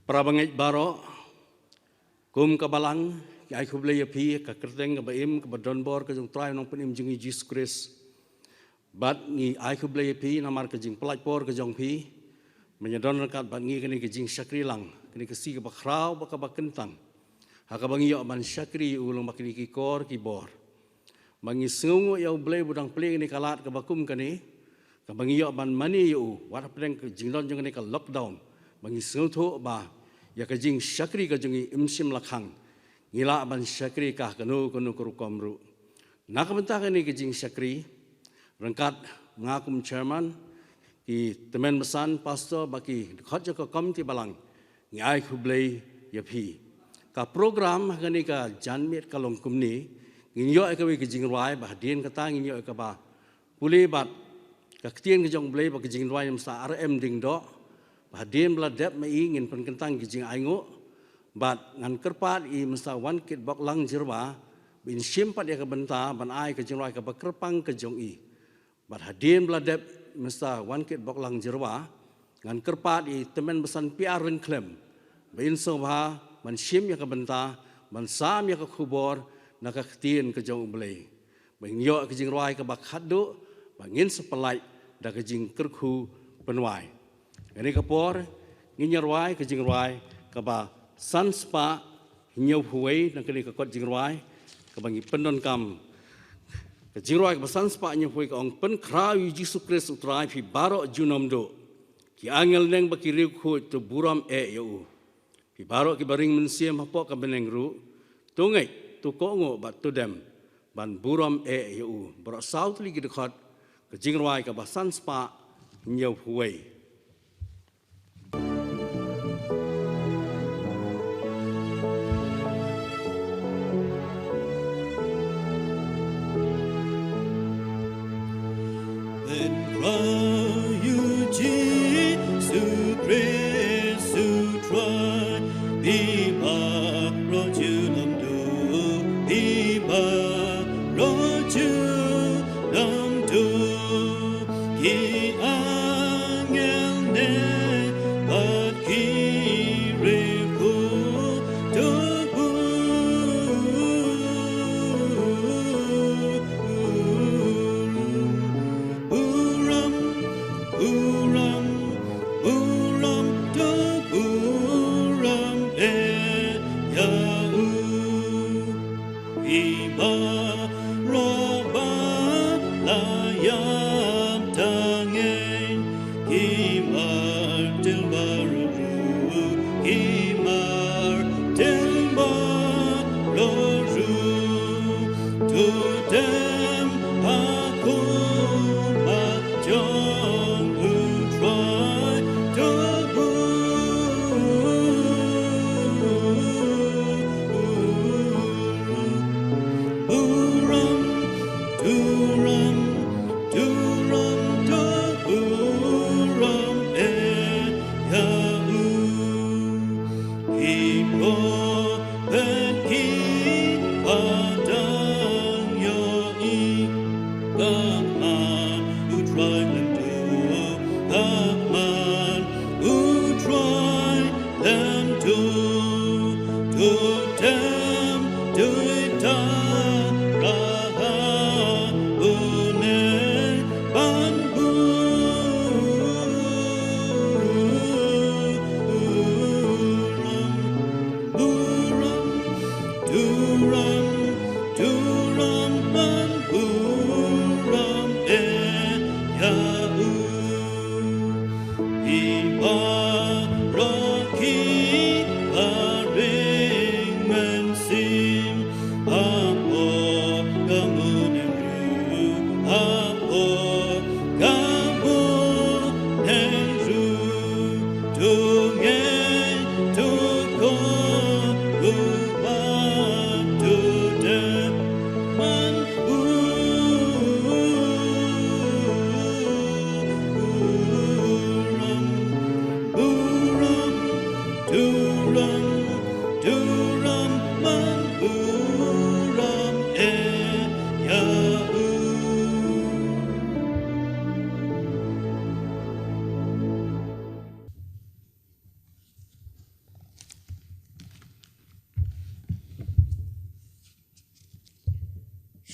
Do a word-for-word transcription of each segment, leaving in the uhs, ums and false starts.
Para bangeit baroh, kum ka balang, ngi ai khublei ïa phi, ka kyrteng kaba im, kaba donbor, ka jong u Trai Nongpynim jong ngi Jisu Khrist. Bad ngi ai khublei ïa phi, namar ka jingpyllait por ka jong phi, ban ïadon ryngkat bad ngi kane ka jingshakri lang, kane ka sngi kaba khraw, bad kaba kyntang. Ha kaba ngi ïoh ban shakri ïa u lyngba kine ki kor ki bor. Ba ngi sngewnguh ïa u Blei ba u dang plie kane ka lad kaba kum kane, kaba ngi ïoh ban mane ïa u, wat hapdeng ka jingdon jong kane ka lockdown. Ba ngi sngewthuh ba, ïa ka jingshakri ka jong ngi im shym la khang. Ngi lah ban shakri ka ha kano kano ka rukom ruh. Na ka bynta kane ka jingshakri, ryngkat nga kum chairman, ki tymmen basan, pastor, bad ki dkhot jong ka komiti balang, ngi ai khublei ïa phi. Ka program ha kane ka janmiet ka long kumne, ngin ïoh ïa kawei ka jingrwai, bad hadien kata ngin ïoh ïa kaba pule bad ka ktien ka jong u Blei bad ka jingrwai na u Mister R M Diengdoh, bad hadien ba la dep ma i ngin pynkyntang ki jingainguh, bad ngan kyrpad ïa u Mister Wankitbok Langjyrwa, ba in shim pat ïa ka bynta, ban ai ka jingrwai kaba kyrpang ka jong i. Bad hadien ba la dep u Mister Wankitbok Langjyrwa, ngan kyrpad ïa i tymmen basan P R Lyngkhlem, ba in sngewbha, ban shim ïa ka bynta, ban sam ïa ka khubor, na ka ktien ka jong u Blei. Ba ngin ïoh ka jingrwai kaba khatduh, ba ngin sa pynlait, da ka jingkyrkhu pynwai. Kane ka por, ngin ïa rwai ka jingrwai, kaba san spah, hynñiewphew wei, na kane ka kot jingrwai, kaba ngi pyndonkam. Ka jingrwai kaba san spah hynñiewphew wei ka ong pynkhraw ïa u Jisu Khrist u Trai phi baroh junom duh. Ki angel neng bad ki riewkhuid to burom eh ïa u. Phi baroh kiba ring mynsiem hapoh ka bneng ruh. To ngeit, to kohnguh bad to dem. Ban burom eh ïa u. Baroh saw tylli ki dkhot, ka jingrwai kaba san spah hynñiewphew wei. Pynkhraw ïa u Jisu Khrist u Trai, phi baroh junom duh, phi baroh junom duh. Ki angel ne bad ki riewkhuid to burom, burom, burom, burom to burom eh ïa u. Ki baroh ba la ïap tang eh, ki martir baroh ruh, ki martir baroh ruh, to dem ha khmat jong u Trai, to burom, burom, burom, burom, to burom eh ïa u. Ki prophet kiba dang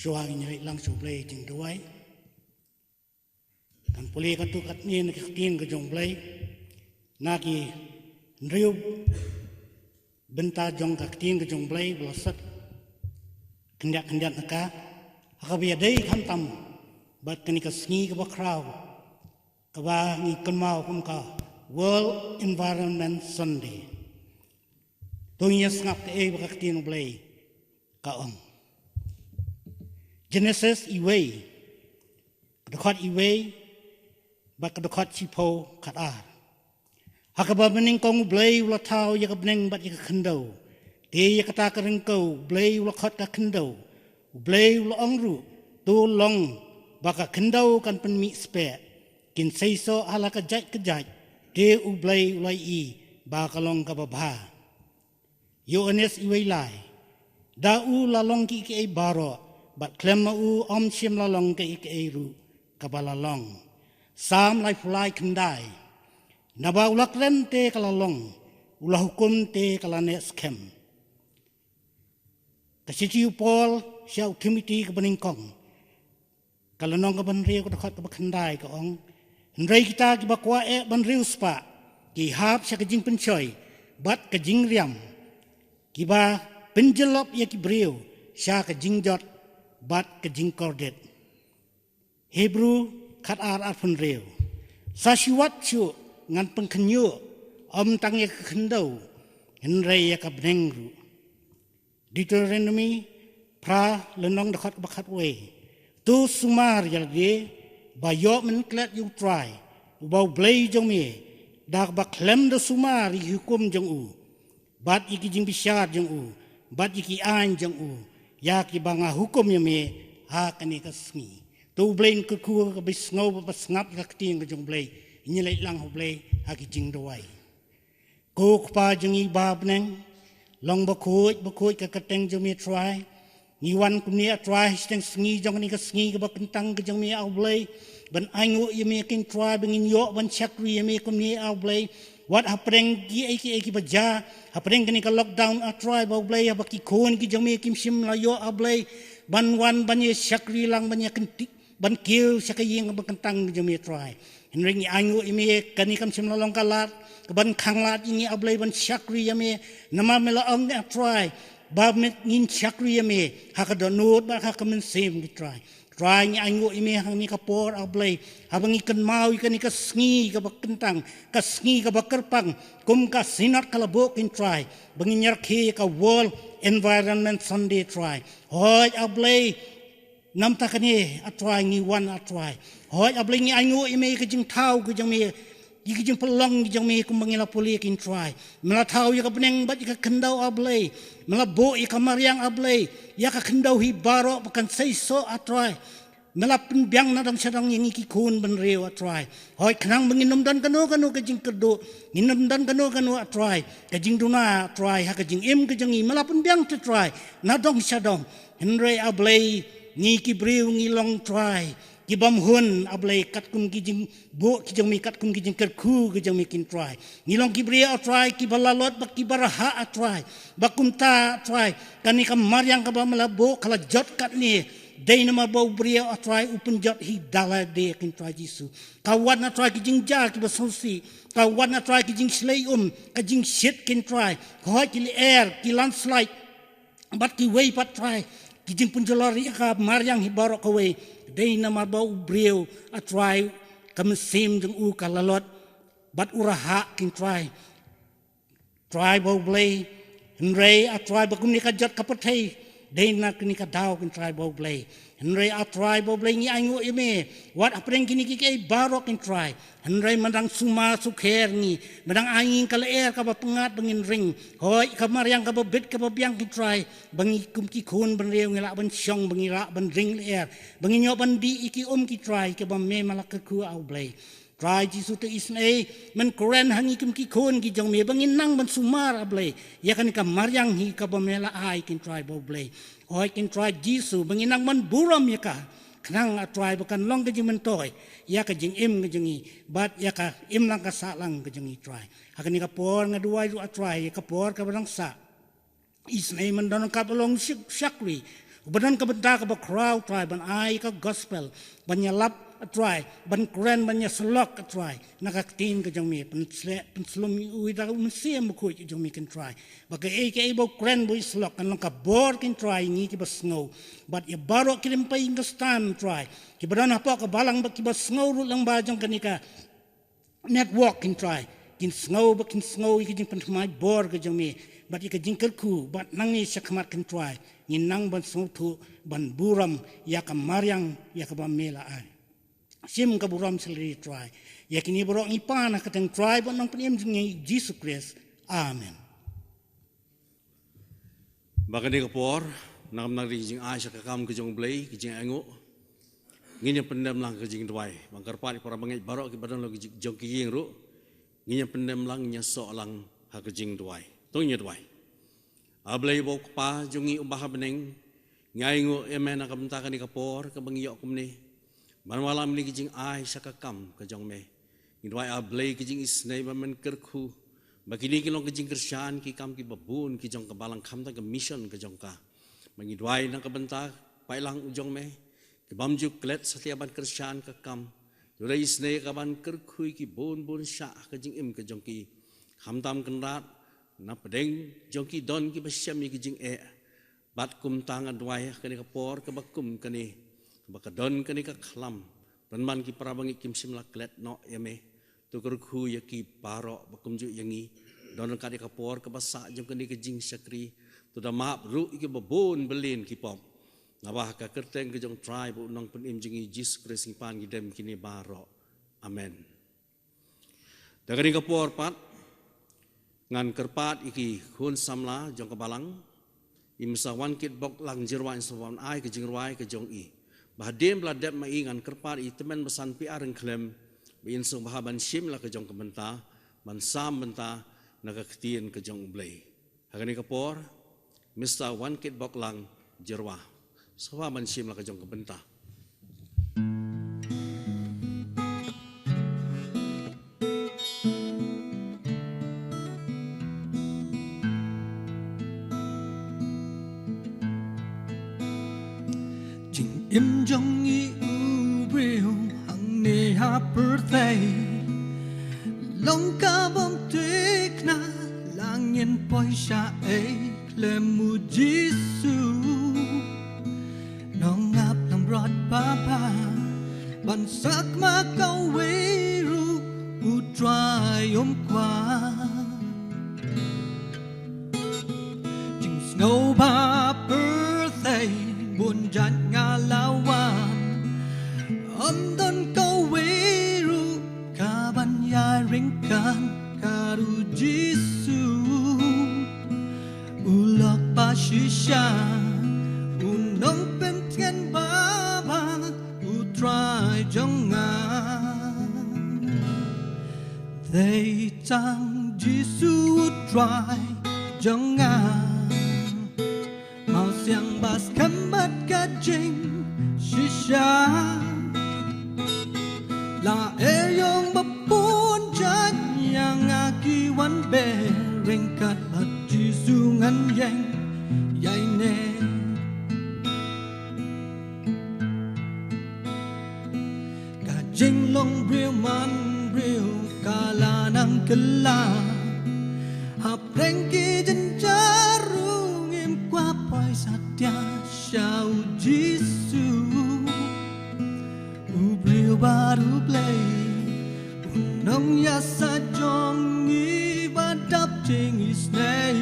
Duwai, ngin ïa leit lang sha U Blei jingduwai. Ngan pule katto katne na ka ktien ka jong U Blei. Na ki hynriew bynta jong ka ktien ka jong U Blei ba la sot khyndiat khyndiat na ka, ha kaba ïadei khamtam bad kane ka sngi kaba khraw kaba ngi kynmaw kum ka World Environment Sunday. To ngin ïa sngap kaei ba ka ktien U Blei ka ong. Genesis iwei, ka dkhot iwei bad ka dkhot shiphew khatar. Ha kaba mynnyngkong U Blei u la thaw ïa ka bneng bad ïa ka khyndew. Te ïa kata ka ryngkew U Blei u la khot ka khyndew. U Blei u la ong ruh, to long ba ka khyndew kan pynmih speh, kin seisoh ha la ka jait ka jait. Te U Blei u la ïohi ba ka long kaba bha. Ïoannis iwei lai. Da u la long kiei kiei baroh, bad khlem ma u ym shym la long kiei kiei ruh kaba la long. Salm laiphew lai khyndai. Naba u la kren te ka la long, u la hukum te ka la neh skhem. Ka shithi u Paul sha u Timothy kaba nyngkong, ka lynnong kaba hynriew, ka dkhot kaba khyndai ka ong, hynrei kita kiba kwah eh ban riewspah, ki hap sha ka jingpynshoi bad ka jingriam, kiba pynjyllop ïa ki briew sha ka jingjot bad ka jingkordit. Hebru khatar, arphew hynriew. Sa shuh wat shuh ngan pynkhynñiuh, ym tang ïa ka khyndew, hynrei ïa ka bneng ruh. Deuteronomi phra, lynnong, dkhot ba khatwei. To sumar ïa lade ba ïoh mynklet ïa U Trai uba U Blei jong me, da kaba khlem da sumar ïa ki hukum jong u bad ïa ki jingbishar jong u bad ïa ki aiñ jong u, ïa kiba nga hukum ïa me ha kane ka sngi. To U Blei un kyrkhu ha kaba sngewbha ba sngap ïa ka ktien ka jong U Blei. Ngin ïa leit lang ha U Blei ha ki jingduwai. Ko Kpa jong ngi ba ha bneng, long bakhuid bakhuid ka kyrteng jong me Trai. Ngi wan kumne A Trai ha shiteng sngi jong kane ka sngi kaba kyntang ka jong me A Blei, ban ainguh ïa me kin Trai, ba ngin ïoh ban shakri ïa me kumne A Blei. Wat hapdeng kiei kiei kiba jia, hapdeng kane ka lockdown A Trai ba U Blei, haba ki khun ki jong me kim shym la ïoh A Blei ban wan ban ïa shakri lang, ban ïa kynti, ban kiew sha ka ïing ba kyntang jong me Trai. Hynrei ngi ainguh ïa me, kane kam shym la long ka lad kaban khanglad ïa ngi A Blei ban shakri ïa me. Namar me la ong A Trai ba me, ngin shakri ïa me ha ka dohnud bad ha ka mynsiem, ki Trai. Trai, ngi ainguh ïa me ha kane ka por A Blei, haba ngi kynmaw ïa kane ka sngi kaba kyntang, ka sngi kaba kyrpang, kum ka Synod ka la buh, kin Trai, ba ngin ïa rakhe ïa ka World Environment Sunday Trai. Hooid A Blei, namar kane A Trai ngi wan A Trai. Hooid A Blei, ngi ainguh ïa me ïa ka jingthaw ka jong me, ïa ka jingpynlong ka jong me, kumba ngi la pule, kin Trai. Me la thaw ïa ka bneng bad ïa ka khyndew A Blei. Me la buh ïa ka mariang A Blei, ïa ka khyndew hi baroh ba kan seisoh A Trai. Me la pynbiang na dong sha dong ïa ngi ki khun bynriew A Trai. Hooid, khnang ba ngin ym don kano kano ka jingkyrduh, ngin ym don kano kano A Trai ka jingduna A Trai ha ka jingim ka jong ngi. Me la pynbiang te Trai na dong sha dong. Hynrei A Blei, ngi ki briew ngi long Trai ki bym hun A Blei, katkum ki jingbuh ki jong me, katkum ki jingkyrkhu ki jong me, kin Trai. Ngi long ki briew A Trai kiba lalot bad kiba rhah A Trai. Bad kumta A Trai, kane ka mariang kaba me la buh ka la jot katne, dei namar ba u briew A Trai u pynjot hi da lade, kin Trai Jisu. Ka wan A Trai ki jingjia kiba sngewsih, ka wan A Trai ki jingshlei um, ka jingshit, kin Trai. Hooid ki lyer, ki landslide bad kiwei pat Trai, ki jingpynjulor ïa ka mariang hi baroh kawei, dei namar ba u briew A Trai, ka mynsiem jong u ka lalot bad u rhah, kin Trai. Trai ba U Blei, hynrei A Trai ba kumne ka jot ka pyrthei, dei na kane ka daw, kin Trai ba U Blei. Hynrei A Trai ba U Blei, ngi ainguh ïa me, wat hapdeng kine kiei kiei baroh, kin Trai. Hynrei me dang sumar sukher ïa ngi, me dang ai ïa ngi ka lyer kaba pyngngad ba ngin ring. Hooid, ka mariang kaba bit kaba biang, kin Trai, ba ngi kum ki khun bynriew ngi lah ban shong, ba ngi lah ban ring lyer, ba ngin ïoh ban dih ïa ki um, ki Trai, kiba me me la kyrkhu, A Blei. Trai Jisu, to isynei men kren ha ngi kum ki khun ki jong me, ba ngin nang ban sumar, A Blei, ïa kane ka mariang hi kaba me la ai, kin Trai ba U Blei. Hooid, kin Trai Jisu, ba ngin nang ban burom ïa ka, khnang A Trai ba kan long ka jingmyntoi ïa ka jingim ka jong ngi bad ïa ka imlang ka sahlang ka jong ngi, Trai. Ha kane ka por nga duwai ruh, A Trai, ïa ka por kaba dang sah. Isynei men don ka ba long shak-, shakri, Uba don ka bynta kaba khraw, Trai, ban ai ka gospel, ban ïalap, a Trai, ban kren, ban ïasyllok, a Trai, na ka ktien ka jong me, pynsleh, pynslem ïa u da u Mynsiem Bakhuid ka jong me, Kynrad Trai. Ba kaei kaei ba u kren, ba u ïasyllok, kan long ka bor, Kynrad Trai, ïa ngi kiba sngew. Bad ïa baroh ki rympei, Kynrad Trai, kiba don hapoh ka balang, bad kiba sngew ruh lyngba jong kane ka network, Kynrad Trai, kin sngew, ba kin sngew ïa ka jingpynthymmai bor ka jong me, bad ïa ka jingkyrkhu, bad nangne shakhmat, Kynrad Trai, ngin nang ban sngewthuh, ban burom ïa ka mariang, ïa kaba me la ai. Shim ka burom sha lade, Trai. Ïa kine baroh ngi pan ha ka kyrteng, Trai, bad Nongpynim jong ngi, Jisu Khrist. Amen. Ba kane ka por, na ka bynta ka jingai sha ka kam ka jong U Blei, ka jingainguh, ngin ïa pyndem lang ka jingduwai. Ba nga kyrpad ïa para bangeit baroh kiba don la ka jing-, jong ka ïing ruh, ngin ïa pyndem lang, ngin ïa soh lang ha ka jingduwai. To ngin ïa duwai. A Blei bad Kpa jong ngi uba ha bneng, ngi ainguh ïa me na ka bynta kane ka por kaba ngi ïoh kumne ban wallam ïa ka jingai sha ka kam ka jong me. Ngi duwai, A Blei, ka jingisynei ba men kyrkhu, ba kine ki long ka jingkyrshan ki kam kiba bun ki jong ka balang, khamtam ka mission ka jong ka. Ba ngi duwai na ka bynta ka paidlang u jong me, ki bym ju klet satia ban kyrshan ka kam, to da isynei ka ban kyrkhu ïa ki bun bun sha ka jingim ka jong ki. Khamtam, Kynrad, na pdeng jong ki don kiba shem ïa ka jingeh. Bad kumta nga duwai ha kane ka por kaba kum kane, ba ka don kane ka khlam, pynban ki para bangeit kim shym la klet noh ïa me. To kyrkhu ïa ki baroh, ba kumjuh ïa ngi, don ryngkat ïa ka por kaba sah jong kane ka jingshakri. To da map ruh ïa kiba bun bylliñ ki pop. Naba ha ka kyrteng ka jong U Trai bad U Nongpynim jong ngi, Jisu Khrist, ngi pan ngi dem kine baroh. Amen. Da kane ka por pat, ngan kyrpad ïa ki khun samla jong ka balang, i Mister Wankitboklang Jyrwa, in sngewbha ban ai ka jingrwai ka jong i. Ba hadien ba la dep ma i, ngan kyrpad ïa i Tymmen Basan P R Ryngkhlem, ba in sngewbha ban shim la ka jong ka bynta, ban sam bynta na ka ktien ka jong U Blei. Ha kane ka por, Mister Wankitboklang Jyrwa, sngewbha ban shim la ka jong ka bynta. Jingim jong i u briew hangne ha pyrthei long ka bym thikna, la ngin poi shaei khlem u Jisu. Nongap nongbrot bha bha ban sakma kawei ruh, U Trai um kwah. Jingsngewbha pyrthei bun jait nga la wan, ym don kawei ruh kaban ïaryngkat kat u Jisu. U lok ba shisha, U Nongpyntngen babha, U Trai jong nga. Dei tang Jisu U Trai jong nga. Mawsiang ba skhem bad ka jingshisha. La aïom ba bun jait ïa nga ki wan beh, ryngkat bad Jisu ngan ïeng ïaineh. Ka jinglong briew man briew ka la nang kylla. Hapdeng ki jynjar ruh ngim kwah poi satia sha u Jisu. U briew bad U Blei, U Nongïasaid jong ngi ba dap jingisynei.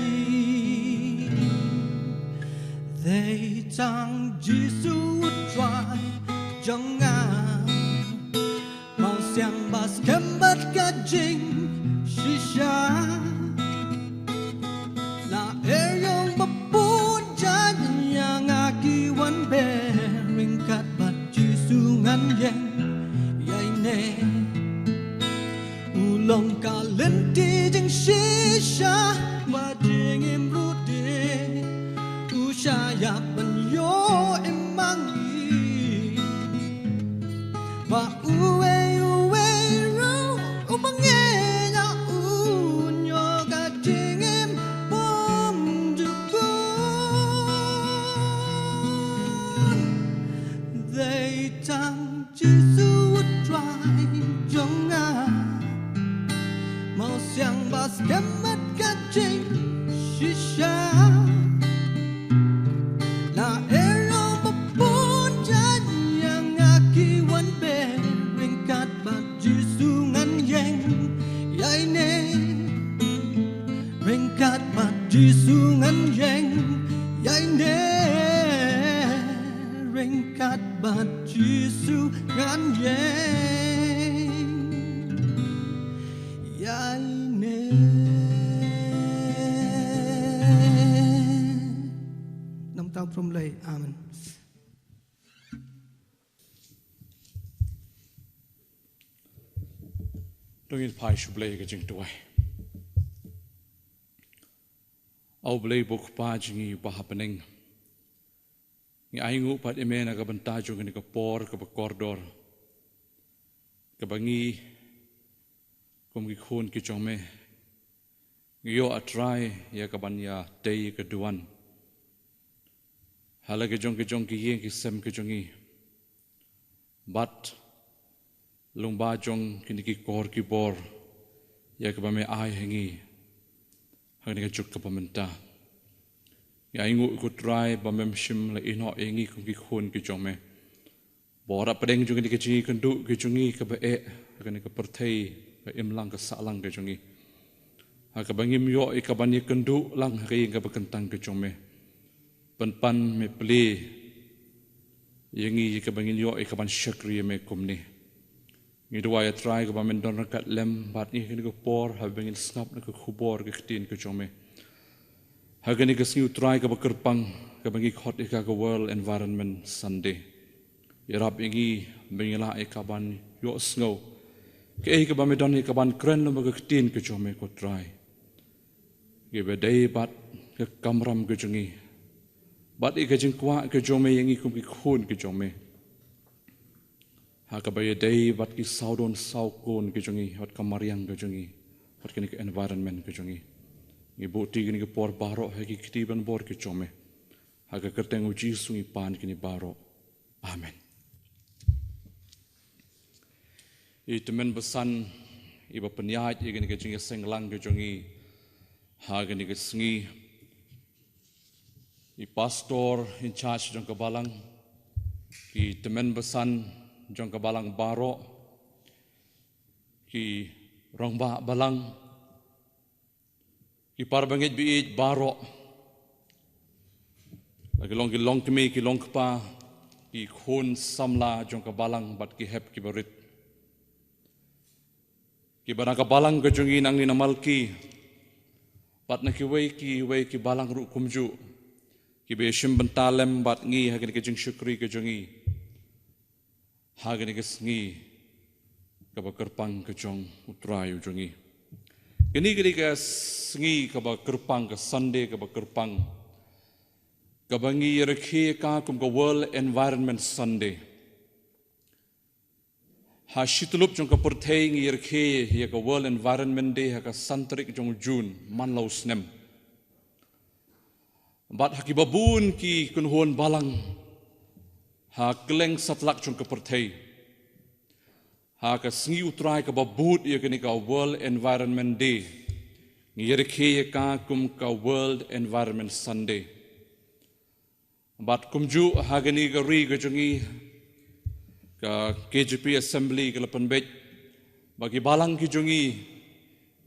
Dei tang Jisu U Trai jong nga. Mawsiang ba skhem bad ka jingshisha. La aïom ba bun jait ïa nga ki wan beh, ryngkat bad Jisu ngan ïeng ïaineh. U long ka lynti jingshisha ba jingim ruh dei u shah ïap ban ïoh im ma ngi. Ba uwei uwei ruh u bangeit ïa u, un ïoh ka jingim bymjukut. Tang Jisu u Trai jong nga. Mawsiang ba skhem bad ka jingshisha. La ïaroh ba bun jait ïa nga ki wan beh ryngkat bad Jisu ngan ïeng. Ïa ine. Ryngkat bad Jisu ngan ïeng. Ïa ine. Ryngkat bad Jisu ngan ïeng. Ïa ine. Namar ta u Trai. Amen. To ngin phai sha U Blei ha ka jingduwai. A U Blei ba u Kpa jong ngi uba ha bneng. Ngi ainguh pat ïa me na ka bynta jong kane ka por kaba kordor. Kaba ngi kum ki khun ki jong me. Ngi ïoh, A Trai, ïa kaban ïadei ka duwan. Ha la ki jong ki jong ki ïing ki sem ki jong ngi. Bad lyngba jong kine ki kor ki bor. Ïa kaba me ai ha ngi. Ha kane ka juk kaba mynta. Ngi ainguh ko Trai ba mem shym la ïehnoh ïa ngi kum ki khun ki jong me. Bad hapdeng jong kane ka jingïakynduh ka jong ngi kaba eh, ha kane ka pyrthei, ka imlang ka sahlang ka jong ngi. Ha kaba ngim ïoh ïa kaban ïakynduh lang ha ka ïing kaba kyntang ka jong me. Pynban me plie ïa ngi ïa kaba ngin ïoh ïa kaban shakri ïa me kumne. Ngi duwai A Trai kaba men don ryngkat lem bad ngi ha kane ka por, haba ngin sngap na ka khubor ka ktien ka jong me. Ha kane ka sngi U Trai kaba kyrpang, kaba ngi khot ïa ka ka World Environment Sunday. Ïarap ïa ngi ba ngin lah ïa kaban ïohsngew. Kaei kaba me don ïa kaban kren lyngba ka ktien ka jong me ko Trai. Kaba dei bad ka kamram ka jong ngi. Bad ïa ka jingkwah ka jong me ïa ngi kum ki khun ka jong me. Ha kaba ïadei bad ki sawdon sawkun ki jong ngi, bad ka mariang ki jong ngi, bad kane ka environment ki jong ngi. Ngi buh kti kine ki por baroh ha ki kti ban bor ki jong me. Ha ka kyrteng U Jisu ngi pan kine baroh. Amen. I tymmen basan iba pynïaid ïa kane ka jingïaseng lang ki jong ngi. Ha kane ka sngi. I pastor in charge jong ka balang, ki tymmen basan jong ka balang baroh, ki rangbah balang, ki para bangeit baieit baroh, la ki long ki longkmie ki longkpa, ki khun samla jong ka balang bad ki hep ki barit. Kiba na ka balang ka jong ngi nangne na Malki. Bad na kiwei kiwei ki balang ruh kumjuh. Kiba ïashim bynta lem bad ngi ha kane ka jingshakri ka jong ngi. Ha kane ka sngi kaba kyrpang ka jong U Trai u jong ngi. Kane kane ka sngi kaba kyrpang, ka Sunday kaba kyrpang. Kaba ngi ïarakhe ïa ka kum ka World Environment Sunday. Ha shityllup jong ka pyrthei ngi ïarakhe ïa ka World Environment Day ha ka san tarik jong June man la u snem. Bad ha kiba bun ki kynhun balang ha kylleng satlak jong ka pyrthei. Ha ka sngi U Trai kaba bud ïa kane ka World Environment Day. Ngi ïarakhe ïa ka kum ka World Environment Sunday. Bad kumjuh ha kane ka ri ka jong ngi, ka K J P Assembly ka la pynbeit ba ki balang ki jong ngi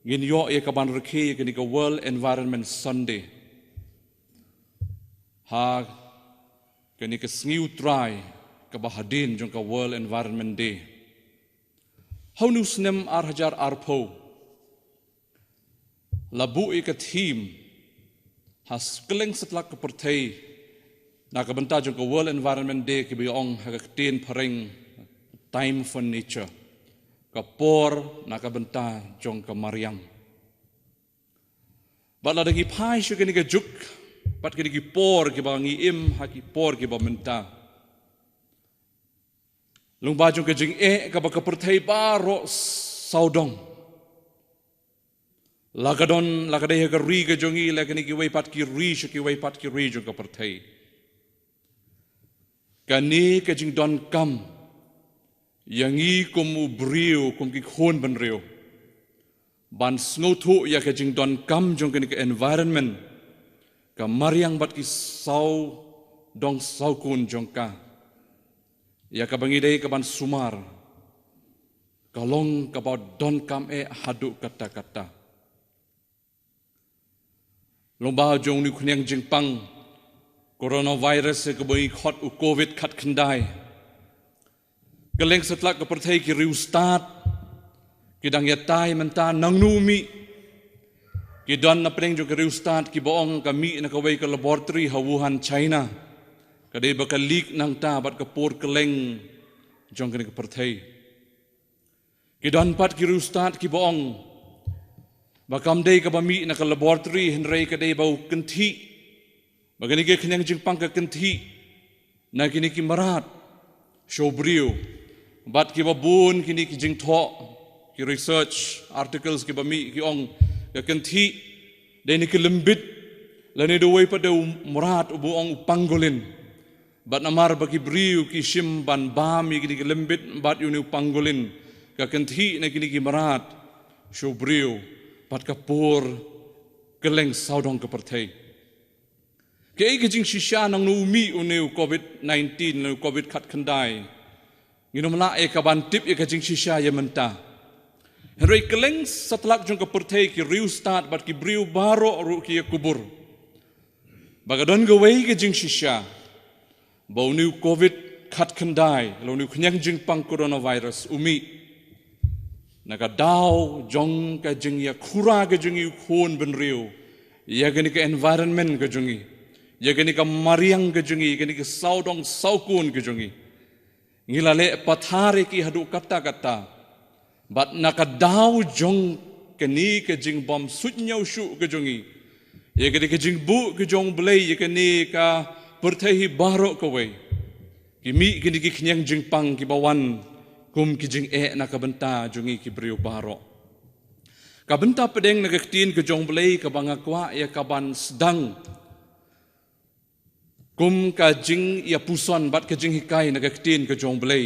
ngin ïoh ïa kaban rakhe ïa kane ka World Environment Sunday. Ha kane ka sngi U Trai kaba hadien jong ka World Environment Day. Ha une u snem ar hajar arphew. La buh ïa ka theme ha kylleng satlak ka pyrthei na ka bynta jong ka World Environment Day kiba ïa ong ha ka ktien phareng Time for Nature. Ka por na ka bynta jong ka mariang. Bad lada ngi phai sha kane ka juk, bad kine ki por kiba ngi im ha ki por kiba mynta. Lyngba jong ka jingeh kaba ka pyrthei baroh sawdong. La ka don, la ka dei ha ka ri ka jong ngi, la kine kiwei pat ki ri sha kiwei pat ki ri jong ka pyrthei. Kane ka jingdonkam ïa ngi kum u briew, kum ki khun bynriew, ban sngewthuh ïa ka jingdonkam jong kane ka environment, ka mariang bad ki sawdong sawkun jong ka, ïa kaba ngi dei ka ban sumar, ka long kaba donkam eh haduh katta katta. Lyngba jong une u khñiang jingpang coronavirus, ïa kaba ngi khot u covid khatkhyndai, kylleng satlak ka pyrthei ki riewstad ki dang ïatai mynta nangno mih. Ki don na pdeng jong ki riewstad kiba ong ka mih na kawei ka laboratory ha Wuhan, China, ka dei ba ka leak nangta bad ka pur kylleng jong kane ka pyrthei. Ki don pat ki riewstad kiba ong ba kam dei kaba mih na ka laboratory, hynrei ka dei ba u kynthih, ba kane ka khñiang jingpang ka kynthih na kine ki mrad sha u briew. Bad kiba bun kine ki jingthoh, ki research articles kiba mih ki ong ka kynthih dei na ki lynti, lane da uwei pat da u mrad uba ong u pangolin. Bad namar ba ki briew ki shim ban bam ïa kine ki lynti bad ïa une u pangolin, ka kynthih na kine ki mrad sha u briew, bad ka pur kylleng sawdong ka pyrthei. Kaei ka jingshisha nangno u mih une u covid nineteen, une u covid khatkhyndai? Ngin ym lah ïa ka ban tip ïa ka jingshisha ïa mynta. Hynrei kylleng satlak jong ka pyrthei ki riewstad bad ki briew baroh ruh ki ïa kubur ba ka don kawei ka jingshisha ba une u covid khatkhyndai, lane une u khñiang jingpang coronavirus u mih na ka daw jong ka jingïakhura ka jong ngi u khun bynriew ïa kane ka environment ka jong ngi, ïa kane ka mariang ka jong ngi, ïa kane ka sawdong sawkun ka jong ngi. Ngi la leh pathar ïa ki haduh katta katta. Bad na ka daw jong kane ka jingbym suidñiew shuh ka jong ngi ïa kane ka jingbuh ka jong u Blei ïa kane ka pyrthei hi baroh kawei, ki mih kine ki khñiang jingpang kiba wan kum ki jingeh na ka bynta jong ngi ki briew baroh. Ka bynta pdeng na ka ktien ka jong u Blei kaba nga kwah ïa ka ban sdang kum ka jingïapuson bad ka jinghikai na ka ktien ka jong u Blei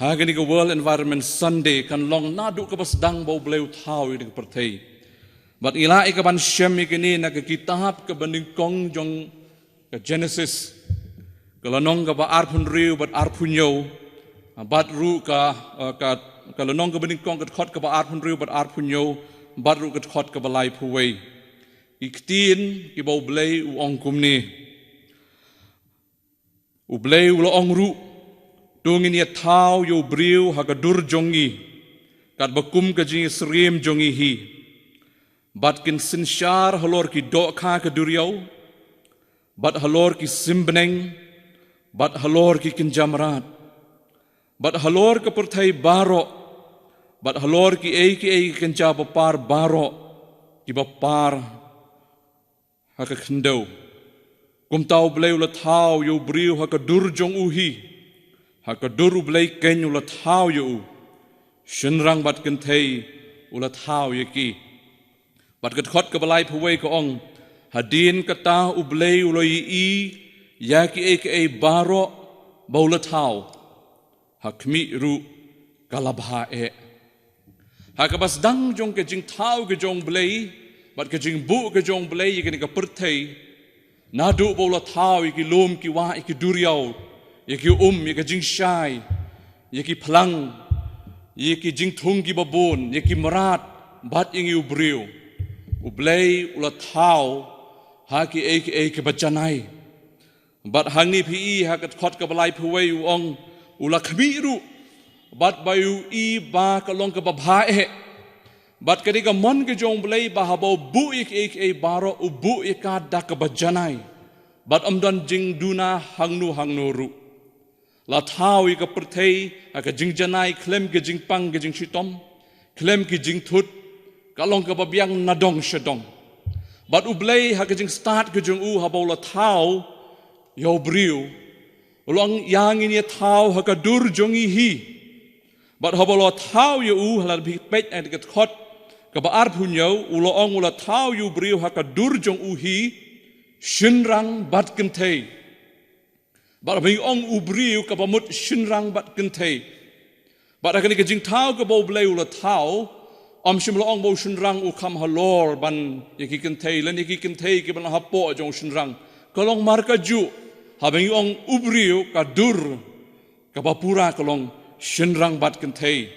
ha kane ka World Environment Sunday kan long naduh kaba sdang ba u Blei u thaw ïa kane ka pyrthei. Bad ngi lah ïa ka ban shem ïa kane na ka kitab kaba nyngkong jong ka Genesis, ka lynnong kaba arphew hynriew bad arphew hynñiew, bad ruh ka, eh, ka, ka lynnong kaba nyngkong ka dkhot kaba arphew hynriew bad arphew hynñiew, bad ruh ka dkhot kaba laiphew wei. Ki ktien kiba u Blei u ong kumne. U Blei u la ong ruh, to ngin ïa thaw ïa u briew ha ka dur jong ngi, katba kum ka jingïasyriem jong ngi hi. Bad kin synshar halor ki dohkha ka duriaw, bad halor ki sim bneng, bad halor ki kynja mrad, bad halor ka pyrthei baroh, bad halor kiei kiei ki kynja bapar baroh kiba par ha ka khyndew. Kumta u Blei u la thaw ïa u briew ha ka dur jong u hi, ha ka dur u Blei keiñ u la thaw ïa u, shynrang bad kynthei u la thaw ïa ki. Bad ka dkhot kaba laiphew wei ka ong, hadien kata u Blei u la ïohi ïa kiei kiei baroh ba u la thaw, ha khmih ruh ka la bha eh. Ha kaba sdang jong ka jingthaw ka jong u Blei bad ka jingbuh ka jong u Blei ïa kane ka pyrthei, naduh ba u la thaw ïa ki lum ki wah, ïa ki duriaw, ïa ki um, ïa ka jingshai, ïa ki phlang, ïa ki jingthung kiba bun, ïa ki mrad, bad ïa ngi u briew, u Blei u la thaw ha kiei kiei kiba janai. Bad hangne phi i ha ka dkhot kaba laiphew wei u ong, u la khmih ruh, bad ba u i ba ka long kaba bha eh. Bad kane ka mon ka jong u Blei ba haba u buh ïa kiei kiei baroh u buh ïa ka da kaba janai, bad ym don jingduna hangno hangno ruh. La thaw ïa ka pyrthei ha ka jingjanai khlem ka jingpang ka jingshitom, khlem ki jingthut, ka long kaba biang na dong sha dong. Bad u Blei ha ka jingstad ka jong u haba u la thaw ïa u briew, u la ong, ïa ngin ïa thaw ha ka dur jong ngi hi. Bad haba u la thaw ïa u, ha la phi peit ha ka dkhot kaba arphew hynñiew, u la ong u la thaw ïa u briew ha ka dur jong u hi, shynrang bad kynthei. Bad ba ngi ong u briew kaba mut shynrang bad kynthei. Bad ha kane ka jingthaw kaba U Blei u la thaw, um shym la ong ba u shynrang u kham halor ban ïa ki kynthei, lane ïa ki kynthei kiba nang hapoh jong u shynrang. Ka long markajuh, haba ngi ong u briew ka dur kaba pura ka long shynrang bad kynthei.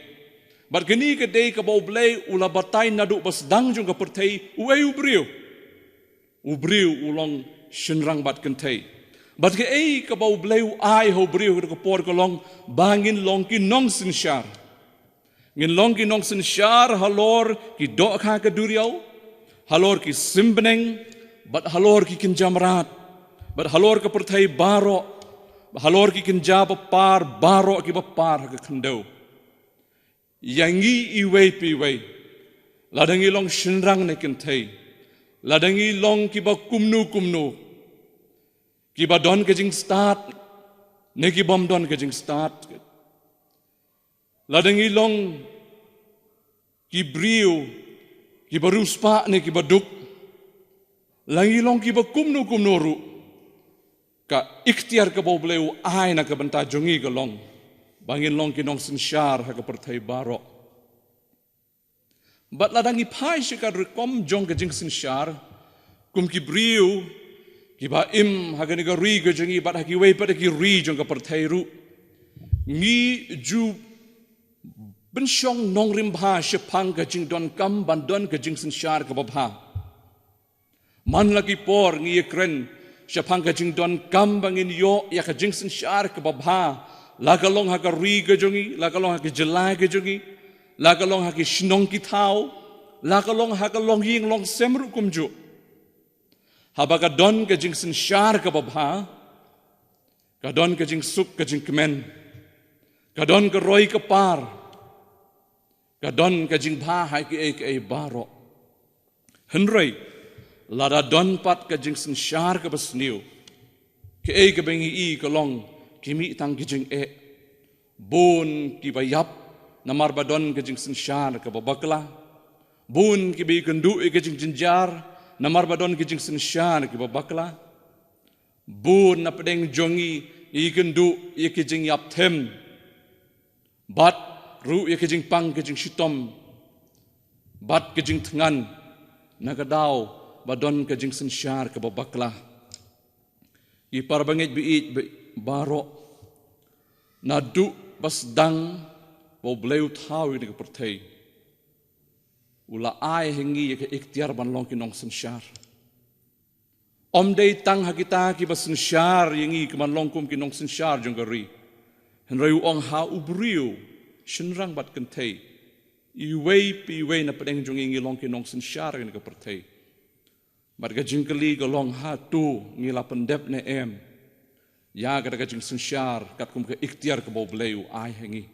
Bad kane ka dei kaba U Blei u la batai naduh ba sdang jong ka pyrthei, uei u briew. U briew u long shynrang bad kynthei. Bad kaei kaba U Blei u ai ha u briew ha ka por ka long ba ngin long ki nongsynshar. Ngin long ki nongsynshar halor ki dohkha ka duriaw, halor ki sim bneng, bad halor ki kynja mrad, bad halor ka pyrthei baroh, bad halor ki kynja bapar baroh kiba par ha ka khyndew. Ïa ngi iwei pa iwei, lada ngi long shynrang ne kynthei, lada ngi long kiba kumno kumno, kiba don ka jingstad ne kibym don ka jingstad, lada ngi long ki briew kiba riewspah ne kiba duk, la ngi long kiba kumno kumno ruh, ka iktiar kaba U Blei u ai na ka bynta jong ngi ka long ba ngin long ki nongsynshar ha ka pyrthei baroh. Bad lada ngi phai sha ka rukom jong ka jingsynshar, kum ki briew kiba im ha kane ka ri ka jong ngi bad ha kiwei pat ki ri jong ka pyrthei ruh, ngi ju pynshong nongrim bha shaphang ka jingdonkam ban don ka jingsynshar kaba bha. Man la ki por ngi ïakren shaphang ka jingdonkam ba ngin ïoh ïa ka jingsynshar kaba bha, la ka long ha ka ri ka jong ngi, la ka long ha ka jylla ka jong ngi, la ka long ha ki shnong ki thaw, la ka long ha ka longïing longsem ruh kumjuh. Haba ka don ka jingsynshar kaba bha, ka don ka jingsuk ka jingkmen, ka don ka roi ka par, ka don ka jingbha ha kiei kiei baroh. Hynrei lada don pat ka jingsynshar kaba sniew, kiei kaba ngi i ka long ki mih tang ki jingeh. Bun kiba ïap namar ba don ka jingsynshar kaba bakla. Bun kiba ïakynduh ïa ka jingjynjar namar ba don ka jingsynshar kaba bakla. Bun na pdeng jong ngi ïakynduh ïa ka jingïap them, bad ruh ïa ka jingpang ka jingshitom, bad ka jingthngan, na ka daw ba don ka jingsynshar kaba bakla. Ki para bangeit ba ïeit ba, baroh, naduh ba sdang ba U Blei u thaw ïa kane ka pyrthei, u la ai ha ngi ïa ka iktiar ban long ki nongsynshar. Ym dei tang ha kita kiba synshar ïa ngi ki ban long kum ki nongsynshar jong ka ri, hynrei u ong ha u briew, shynrang bad kynthei, iwei pa iwei na pdeng jong ngi ngi long ki nongsynshar ïa kane ka pyrthei. Bad ka jingkylli ka long, hato ngi la pyndep ne em ïa kata ka jingsynshar katkum ka iktiar kaba U Blei u ai ha ngi?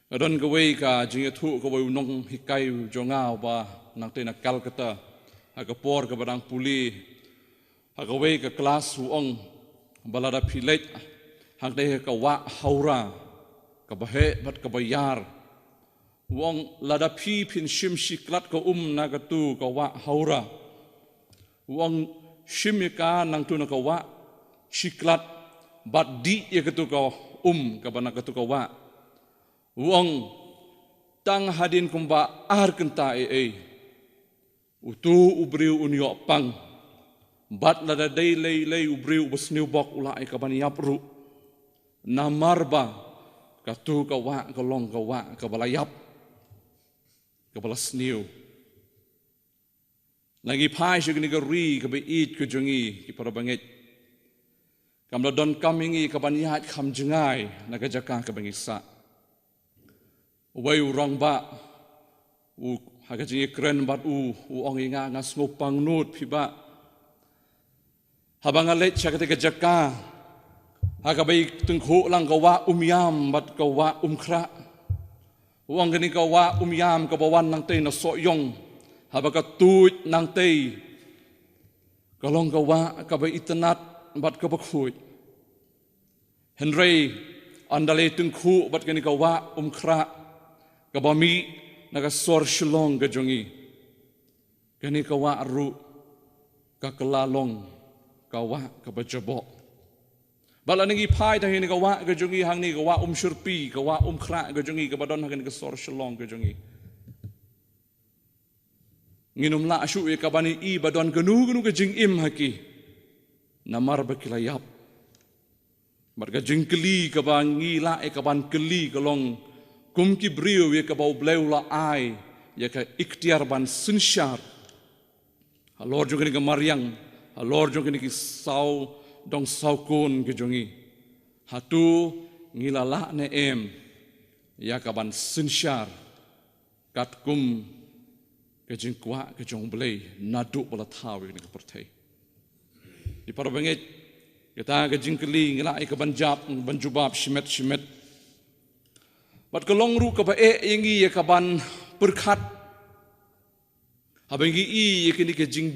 Nga don kawei ka jingïathuh kawei u nonghikai jong nga uba nangtei na Calcutta, ha ka por kaba dang pule ha kawei ka klas, u ong ba lada phi leit hangtei ha ka wah Howrah kaba heh bad kaba ïar, u ong lada phi phin shim shi klat ka um na katu ka wah Howrah, u ong shim ïa ka nangtu na ka wah shi klat bad dih ïa katu ka um kaba na katu ka wah. U ong tang hadien kumba ar kynta eiei, utu u briew un ïoh pang. Bad lada dei lei lei u briew uba sniew bok u lah ïa ka ban ïap ruh, namar ba katu ka wah ka long ka wah kaba la ïap, kaba la sniew. Lada ngi phai sha kane ka ri kaba ïeit ka jong ngi, ki para bangeit, kam da donkam ïa ngi ka ban ïaid kham jngai na ka jaka kaba ngi sah. Uwei u rangbah, u, ha ka jingïakren bad u, u ong ïa nga, nga sngewpang nud phi bah. Haba nga leit sha kata ka jaka ha kaba i tyngkhuh lang ka wah Umïam bad ka wah Umkhrah. U ong kane ka wah Umïam kaba wan nangtei na Sohiong, haba ka tuid nangtei, ka long ka wah kaba itynnad bad kaba khuid. Hynrei ynda la i tyngkhuh bad kane ka wah Umkhrah kaba mih na ka sor Shillong ka jong ngi, kane ka wah ruh ka kylla long ka wah kaba jaboh. Bad lada ngi phai tang ha kane ka wah ka jong ngi, hangne ka wah Umshyrpi, ka wah Umkhrah ka jong ngi, kaba don ha kane ka sor Shillong ka jong ngi, ngin ym lah shuh ïa kaban ïohi ba don kano kano ka jingim ha ki, namar ba ki la ïap. Bad ka jingkylli kaba ngi lah ïa kaban kylli ka long, kum ki briew ïa kaba U Blei u la ai ïa ka iktiar ban synshar halor jong kane ka mariang, halor jong kine ki sawdong sawkun ki jong ngi, hato ngi la lah ne em ïa kaban synshar katkum ka jingkwah ka jong U Blei naduh ba la thaw ïa kane ka pyrthei? Ïa para bangeit, kata ka jingkylli ngi lah ïa kaban jap, ban jubab shimet shimet. Bad ka long ruh kaba eh ïa ngi ïa kaban pyrkhat haba ngi ïohi ïa kine ki jing,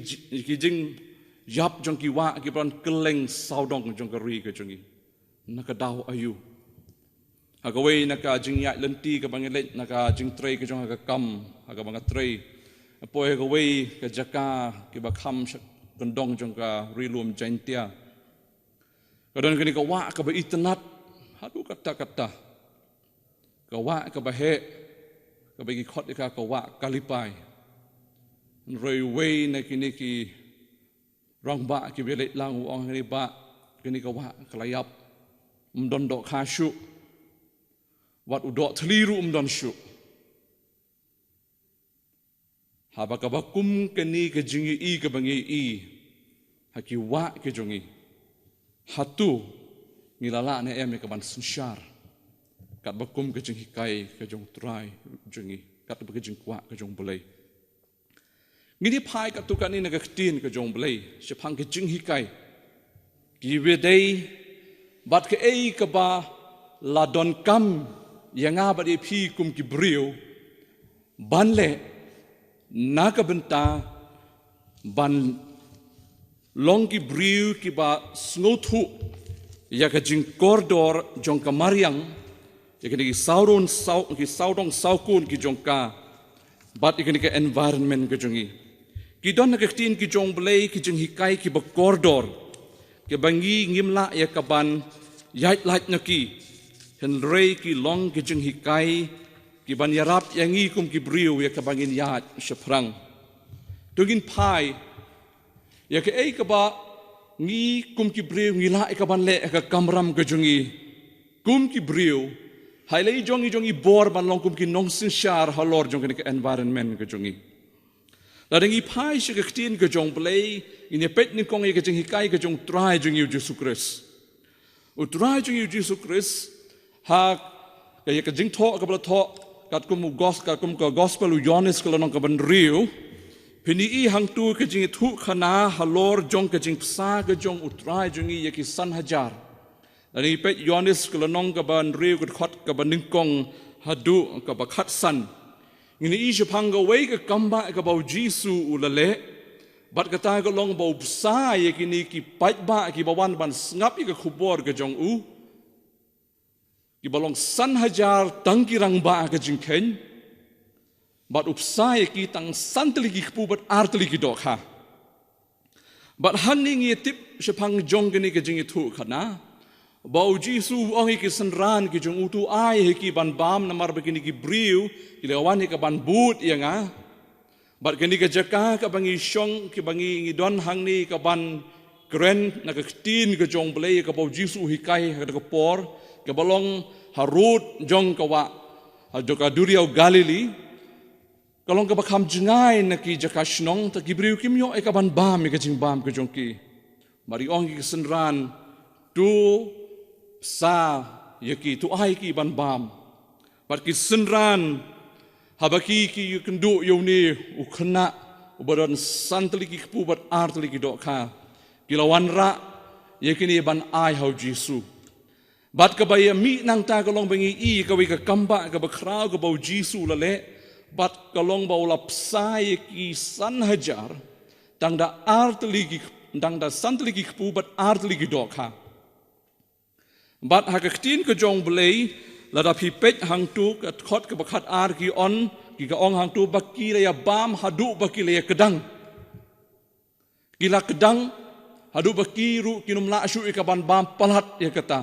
ki jingïap jong ki wah kiba don kylleng sawdong jong ka ri ka jong ngi. Na ka daw aïu? Ha kawei na ka jingïaid lynti kaba ngi leit na ka jingtrei ka jong ha ka kam ha kaba nga trei, poi ha kawei ka jaka kiba kham sha kyndong jong ka Ri Lum Jaintia, ka don kane ka wah kaba itynnad haduh katta katta. Ka wah kaba heh, kaba ngi khot ïa ka ka wah Kalipai. Hynrei uwei na kine ki rangbah kiba leit lang u ong, kane bah, kane ka wah ka la ïap, ym don dohkha shuh, wat u doh thylli ruh ym don shuh. Haba kaba kum kane ka jingïohi kaba ngi ïohi ha ki wah ki jong ngi, hato ngi la lah ne em ïa kaban synshar katba kum ka jinghikai ka jong U Trai jong ngi, katba ka jingkwah ka jong U Blei? Ngin ïa phai katto katne na ka ktien ka jong U Blei shaphang ka jinghikai kiba dei bad kaei kaba la donkam ïa nga bad ïa phi kum ki briew ban leh na ka bynta ban long ki briew kiba sngewthuh ïa ka jingkordor jong ka mariang, ïa kine ki sawdong saw, ki sawdong sawkun ki jong ka, bad ïa kane ka environment ka jong ngi. Ki don ha ka ktien ki jong U Blei ki jinghikai kiba kordor, kiba ngi ngim lah ïa kaban ïaid lait na ki, hynrei ki long ki jinghikai kiban ïarap ïa ngi kum ki briew ïa kaba ngin ïaid shaphrang. To ngin phai ïa kaei kaba ngi kum ki briew ngi lah ïa kaban leh ha ka kamram ka jong ngi kum ki briew, ha i lei jong ngi jong i bor ban long kum ki nongsynshar halor jong kane ka environment ka jong ngi. Lada ngi phai sha ka ktien ka jong U Blei, ngin ïa peit nyngkong ïa ka jinghikai ka jong U Trai jong ngi U Jisu Khrist. U Trai jong ngi U Jisu Khrist, ha ka, ïa ka jingthoh kaba la thoh katkum u gos, katkum ka gospel u Ïoannis ka lynnong kaba hynriew, phin ïohi hangto ka jingïathuhkhana halor jong ka jingbsa ka jong U Trai jong ngi ïa ki san hajar. Lada ngi peit Ïoannis ka lynnong kaba hynriew ka dkhot kaba nyngkong haduh kaba khatsan, ngin ïohi shaphang kawei ka kambah kaba U Jisu u la leh. Bad kata ka long ba u bsa ïa kine ki paidbah kiba wan ban sngap ïa ka khubor ka jong u, kiba long san hajar tang ki rangbah ka jingkheiñ. Bad u bsa ïa ki tang san tylli ki kpu bad ar tylli ki dohkha. Bad hangne ngi ïa tip shaphang jong kane ka jingïathuhkhana ba U Jisu u ong ïa ki synran ki jong u, to ai ha ki ban bam, namar ba kine ki briew ki la wan ïa kaban bud ïa nga. Bad kane ka jaka kaba ngi shong, kaba ngi, ngi don hangne kaban kren na ka ktien ka jong U Blei, kaba U Jisu u hikai ha kata ka por, kaba long harud jong ka wah, ha jong ka duriaw Galili, ka long kaba kham jngai na ki jaka shnong, te ki briew kim ïoh ïa kaban bam ïa ka jingbam ka jong ki. Bad i ong ïa ki synran, to bsa ïa ki, to ai ki ban bam. Bad ki synran, haba ki, ki ïakynduh ïa une u khynnah uba don san tylli ki kpu bad ar tylli ki dohkha, ki la wanrah ïa kine ban ai ha U Jisu. Bad kaba ïa mih nangta ka long ba ngi ïohi kawei ka kambah kaba khraw kaba U Jisu u la leh, bad ka long ba u la bsa ïa ki san hajar tang da ar tylli ki, tang da san tylli ki kpu bad ar tylli ki dohkha. Bad ha ka ktien ka jong U Blei, lada phi peit hangto ka dkhot kaba khatar, ki ong, ki ka ong hangto ba ki la ïa bam haduh ba ki la ïa kdang. Ki la kdang, Haduh ba ki ruh kin ym lah shuh ïa ka ban bam palat ïa kata.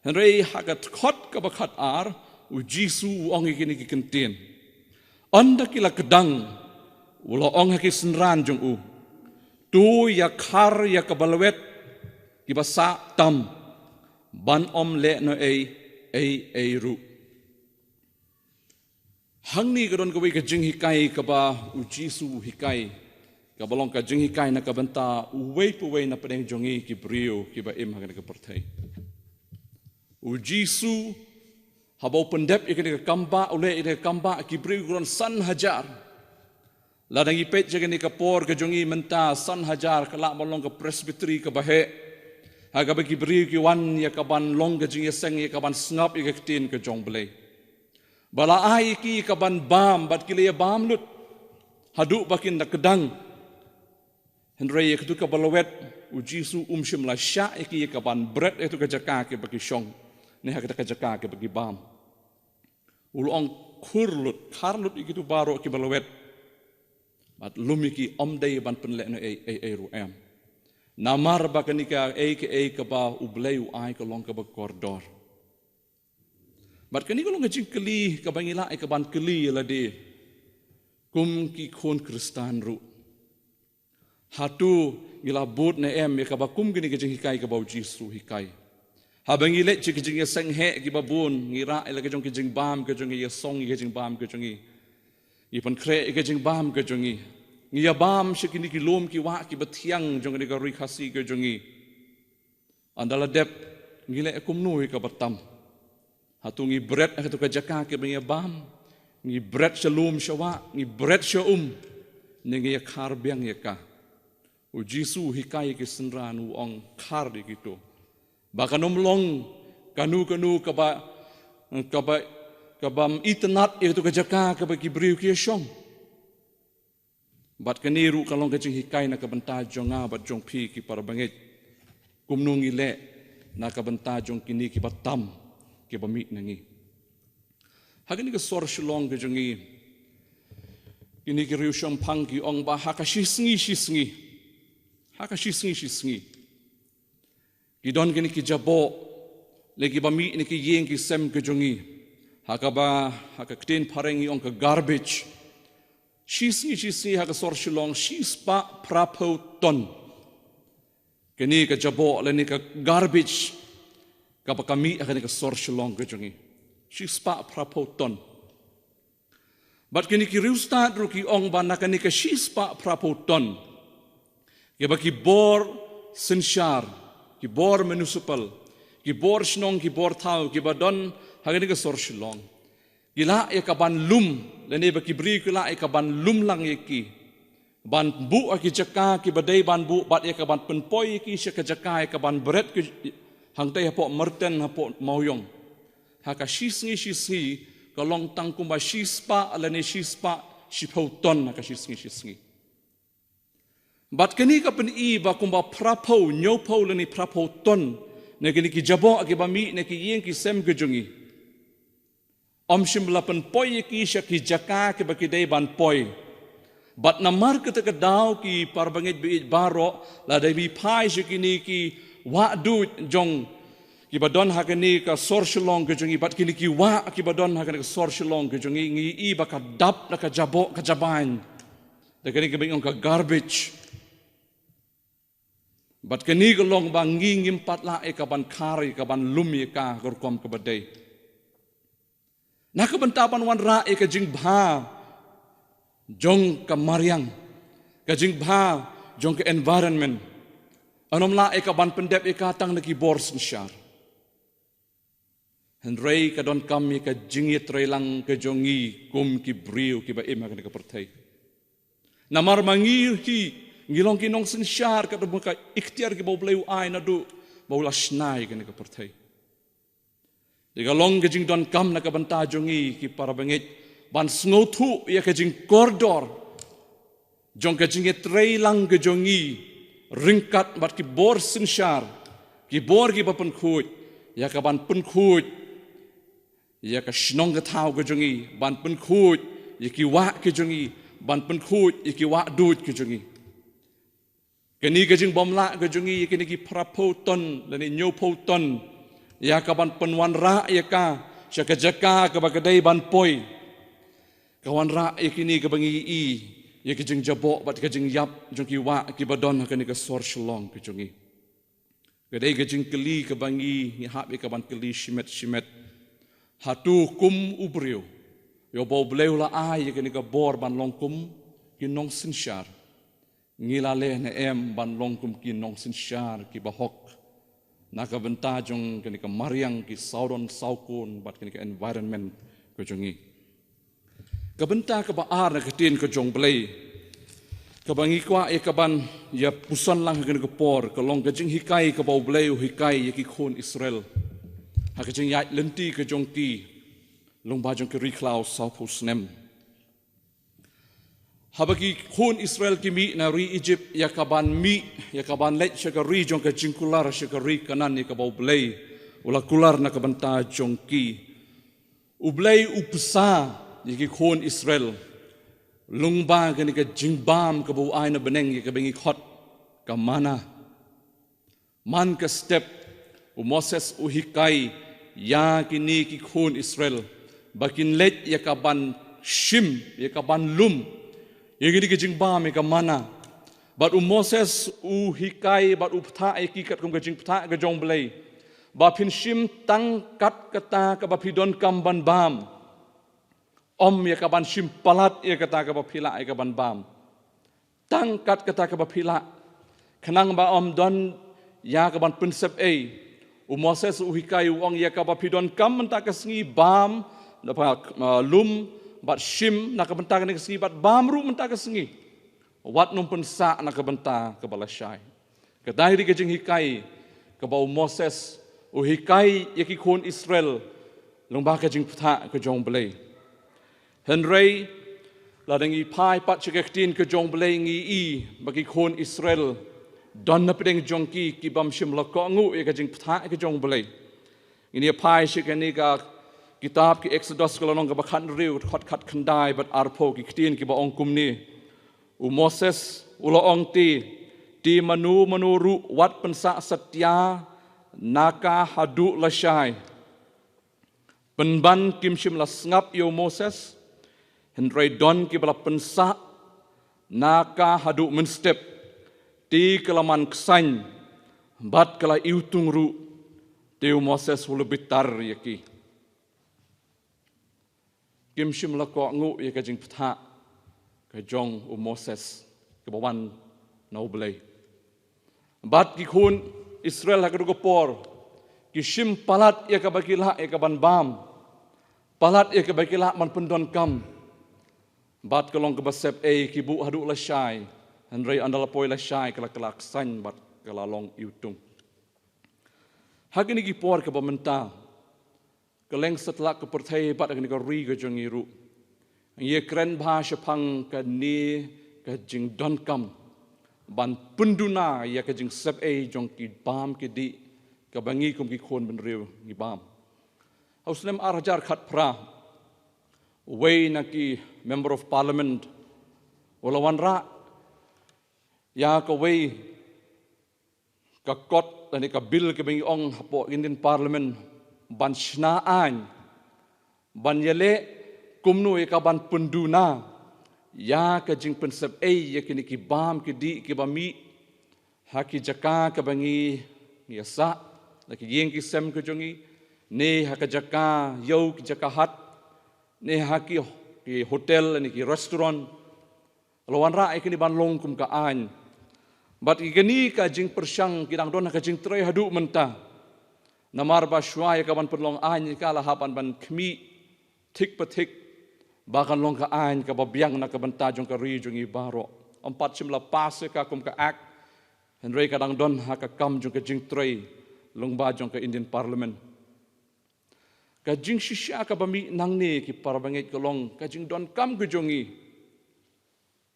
Hynrei ha ka dkhot kaba khat ar, u Jisu u ong ïa kine ki kyntien. Ynda ki la kdang, u la ong ha ki synran jong u. To ïakhar ïa kaba lwet, kiba sah tam, ban ym leh noh ei, ei, ei ruh. Hangne ka don kawei ka jinghikai kaba u Jisu u hikai. Kaba long ka jinghikai na ka bynta uwei pa uwei na pdeng jong ngi ki briew kiba im ha kane ka pyrthei. U Jisu, haba u pyndep ïa kane ka kambah, u leh ïa kane ka kambah, ki briew ki don san hajar. Lada ngi peit ïa kane ka por ka jong ngi mynta, san hajar ka lah ban long ka presbytery kaba heh. Ha kaba ki briew ki wan ïa ka ban long ka jingïaseng, ïa ka ban sngap ïa ka ktien ka jong Blei. Ba la ai ïa ki ka ban bam, bad ki la ïa bam lut. Haduh ba kin da kdang. Hynrei ïa katu kaba lwet, u Jisu um shym la shah ïa ki ïa ka ban bret ïa katu ka jaka kaba ki shong. Ne ha kata ka jaka kaba ki bam. U la ong khur lut, khar lut ïa kitu baroh kiba lwet. Bad lum ïa ki, ym dei ban pynleh noh ei, ei, ei ruh em. Namar ba kane kaei kaei kaba u Blei u ai ka long kaba kordor. Bad kane ka long ka jingkylli kaba ngi lah ïa ka ban kylli ïa lade. Kum ki khun Khristan ruh. Hato ngi la bud ne em ïa kaba kum kine ki jinghikai kaba u Jisu u hikai. Haba ngi leit sha ki jingïaseng heh kiba bun, ngi rah ïa la ka jong ki jingbam ka jong ngi, ïasong ïa ki jingbam ka jong ngi. Ngi pynkhreh ïa ki jingbam ka jong ngi. Ngi ïabam sha kine ki lum ki wah kiba thiang jong kane ka ri Khasi ka jong ngi. Ynda la dep, ngi leh kumno ïa kaba tam. Hato ngi bret ha katu ka jaka kaba ngi ïabam. Ngi bret sha lum sha wah, ngi bret sha um. Ne ngi ïakhar biang ïa ka. U Jisu u hikai ïa ki synran, u ong khar ïa kitu. Ba kan ym long kano kano kaba, kaba, kaba ym itynnad ïa katu ka jaka kaba ki briew ki ïashong. Bad kane ruh ka long ka jinghikai na ka bynta jong nga bad jong phi ki para bangeit. Kumno ngi leh na ka bynta jong kine kiba tam, kiba mih na ngi. Ha kane ka sor Shillong ka jong ngi, kine ki riewshemphang ki ong ba ha ka shisngi shisngi. Ha ka shisngi shisngi. Ki don kine ki jaboh, lane kiba mih na ki ïing ki sem ki jong ngi. Ha kaba, ha ka ktien phareng ngi ong ka garbage. Shisngi shisngi ha ka sor Shillong, shispah phraphew ton. Kane ka jaboh lane ka garbage, kaba ka mih ha kane ka sor Shillong ka jong ngi. Shispah phraphew ton. Bad kine ki riewstad ruh ki ong ba na kane ka shispah phraphew ton. Kiba ki bor synshar, ki bor municipal, ki bor shnong, ki bor thaw, kiba don ha kane ka sor Shillong. Ki lah ïa ka ban lum, lane ba ki briew ki lah ïa ka ban lum lang ïa ki. Ban buh ha ki jaka kiba dei ban buh, bad ïa ka ban pynpoi ïa ki sha ka jaka ïa ka ban bret ki hangtei hapoh Myrten hapoh Mawïong. Ha ka shisngi shisngi, ka long tang kumba shispah lane shispah shiphew ton ha ka shisngi shisngi. Bad kane ka pyni ba kumba phraphew, hynñiewphew lane phraphew ton na kine ki jaboh kiba mih na ki ïing ki sem ki jong ngi. Ym shym la pynpoi ïa ki sha ki jaka kiba ki dei ban poi. Bad namar kata ka daw ki para bangeit baieit baroh, lada ngi phai sha kine ki wah duid jong kiba don ha kane ka sor Shillong ka jong ngi, bad kine ki wah kiba don ha kane ka sor Shillong ka jong ngi, ngi i ba ka dap da ka jaboh ka jabain. Da kane kaba ngi ong ka garbage. Bad kane ka long ba ngi ngim pat lah ïa ka ban khar, ïa ka ban lum ïa ka ha ka rukom kaba dei. Na ka bynta ban wanrah ïa ka jingbha jong ka mariang, ka jingbha jong ka environment. Yn ym lah ïa ka ban pyndep ïa ka tang na ki bor synshar. Hynrei ka donkam ïa ka jingïatreilang ka jong ngi kum ki briew kiba im ha kane ka pyrthei. Namar ma ngi hi, ngi long ki nongsynshar, ka dei ka iktiar kaba U Blei u ai naduh ba u la shna ïa kane ka pyrthei. Te ka long ka jingdonkam na ka bynta jong ngi ki para bangeit ban sngewthuh ïa ka jingkordor jong ka jingïatreilang ka jong ngi ryngkat bad ki bor synshar, ki bor kiba pynkhuid, ïa ka ban pynkhuid ïa ka shnong ka thaw ka jong ngi, ban pynkhuid ïa ki wah ka jong ngi, ban pynkhuid ïa ki wah duid ka jong ngi. Kane ka jingbymlah ka jong ngi ïa kine ki phraphew ton lane hynñiewphew ton, ïa ka ban pynwanrah ïa ka sha ka jaka kaba ka dei ban poi, ka wanrah ïa kine kaba ngi ïohi ïa ka jingjaboh bad ka jingïap jong ki wah kiba don ha kane ka sor Shillong ka jong ngi. Ka dei ka jingkylli kaba ngi, ngi hap ïa ka ban kylli shimet shimet. Hato kum u briew ïa uba U Blei u la ai ïa kane ka bor ban long kum ki nongsynshar, ngi la leh ne em ban long kum ki nongsynshar kiba hok na ka bynta jong kane ka mariang, ki sawdong sawkun bad kane ka environment ka jong ngi? Ka bynta kaba ar na ka ktien ka jong U Blei kaba ngi kwah ïa ka ban ïa puson lang ha kane ka por, ka long ka jinghikai kaba U Blei u hikai ïa ki khun Israel ha ka jingïaid lynti ka jong ki lyngba jong ka ri khlaw sawphew snem. Haba ki khun Israel ki mih na ri Egypt ïa ka ban mih, ïa ka ban leit sha ka ri jong ka jingkular, sha ka ri Kanaan, ïa kaba U Blei u la kular na ka bynta jong ki, U Blei u pynsa ïa ki khun Israel lyngba kane ka jingbam kaba u ai na bneng, ïa kaba ngi khot ka manna. Man ka step, u Moses u hikai ïa kine ki khun Israel ba kin leit ïa ka ban shim, ïa ka ban lum ïa kine ki jingbam, ïa ka manna. Bad u Moses u hikai bad u pynthah ïa ki katkum ka jingpynthah ka jong U Blei ba phin shim tang kat kata kaba phi donkam ban bam. Ym ïa ka ban shim palat ïa kata kaba phi lah ïa ka ban bam. Tang kat kata kaba phi lah. Khnang ba ym don ïa ka ban pynsep ei. U Moses u hikai, u ong, ïa kaba phi donkam mynta ka sngi bam, na ba, uh, lum bad shim na ka bynta kane ka sngi bad bam ruh mynta ka sngi. Wat nym pynsah na ka bynta kaba lashai. Ka dei ruh ka jinghikai kaba u Moses u hikai ïa ki khun Israel lyngba ka jingpynthah ka jong U Blei. Hynrei lada ngi phai pat sha ka ktien ka jong U Blei ngi ïohi ba ki khun Israel don na pdeng jong ki ki bym shym la kohnguh ïa ka jingpynthah ka jong U Blei. Ngin ïa phai sha kane ka kitab ki Exodus ka lynnong kaba khathynriew, khat, khatkhyndai bad arphew, ki ktien kiba ong kumne. U Moses u la ong te, te mano mano ruh wat pynsah satia na ka haduh lashai. Pynban kim shym la sngap ïa u Moses, hynrei don kiba la pynsah na ka haduh mynstep, te ka la man ksain bad ka la iwtung ruh, te u Moses u la bitar ïa ki. Kim shym la kohnguh ïa ka jingpynthah ka jong u Moses kaba wan na U Blei. Bad ki khun Israel ha kato ka por ki shim palat ïa kaba ki lah ïa ka ban bam, palat ïa kaba ki lah ban pyndonkam. Bad ka long kaba sep ei, ki buh haduh lashai, hynrei ynda la poi lashai ka la kylla ksain bad ka la long iwtung. Ha kine ki por kaba mynta, kylleng satlak ka pyrthei bad ha kane ka ri ka jong ngi ruh, ngi ïa kren bha shaphang kane ka jingdonkam ban pynduna ïa ka jingsep ei jong ki bam ki dih kaba ngi kum ki khun bynriew ngi bam. Ha u snem ar hajar khatphra, uwei na ki Member of Parliament u la wanrah ïa kawei ka kot lane ka bill kaba ngi ong hapoh Indian Parliament ban shna aiñ ban ïaleh kumno ïa ka ban pynduna ïa ka jingpynsep ei ïa kine ki bam ki dih kiba mih ha ki jaka kaba ngi, ngi ïa sah, ha ki ïing ki sem ka jong ngi, ne ha ka jaka ïew, ki jaka hat, ne ha ki, ki hotel ne ki restaurant. La wanrah ïa kine ban long kum ka aiñ. Bad ïa kine ka jingpyrshang ki dang don ha ka jingtrei haduh mynta. Namar ba shuwa ïa ka ban pynlong aiñ ïa ka la hap ban, ban khmih thik pa thik ba kan long ka aiñ kaba biang na ka bynta jong ka ri jong ngi baroh. Ym pat shym la pass ïa ka kum ka act, hynrei ka dang don ha ka kam jong ka jingtrei lyngba jong ka Indian Parliament. Ka jingshisha kaba mih nangne ki para bangeit ka long ka jingdonkam ka jong ngi.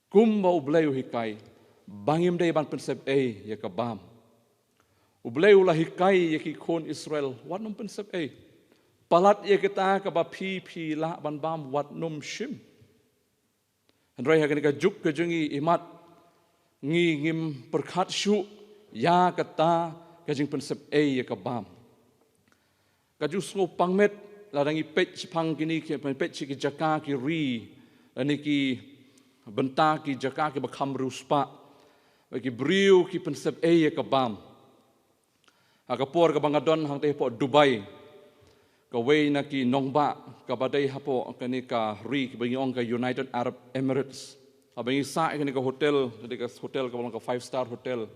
Kumba U Blei u hikai ba ngim dei ban pynsep ei ïa ka bam. U Blei u la hikai ïa ki khun Israel wat nym pynsep ei. Palat ïa kata kaba phi, phi lah ban bam, wat nym shim. Hynrei ha kane ka juk ka jong ngi, imat Ngi ngim pyrkhat shuh ïa kata ka jingpynsep ei ïa ka bam. Ka ju sngew pangmet lada ngi peit shaphang kine ki, peit sha ki jaka ki ri, lane ki bynta ki jaka kiba kham riewspah, ba ki briew ki pynsep ei ïa ka bam. Ha ka por kaba nga don hangtei hapoh Dubai, kawei na ki nongbah kaba dei hapoh kane ka ri kaba ngi ong ka United Arab Emirates, haba ngi sah ïa kane ka hotel, kane ka hotel kaba long ka five star hotel,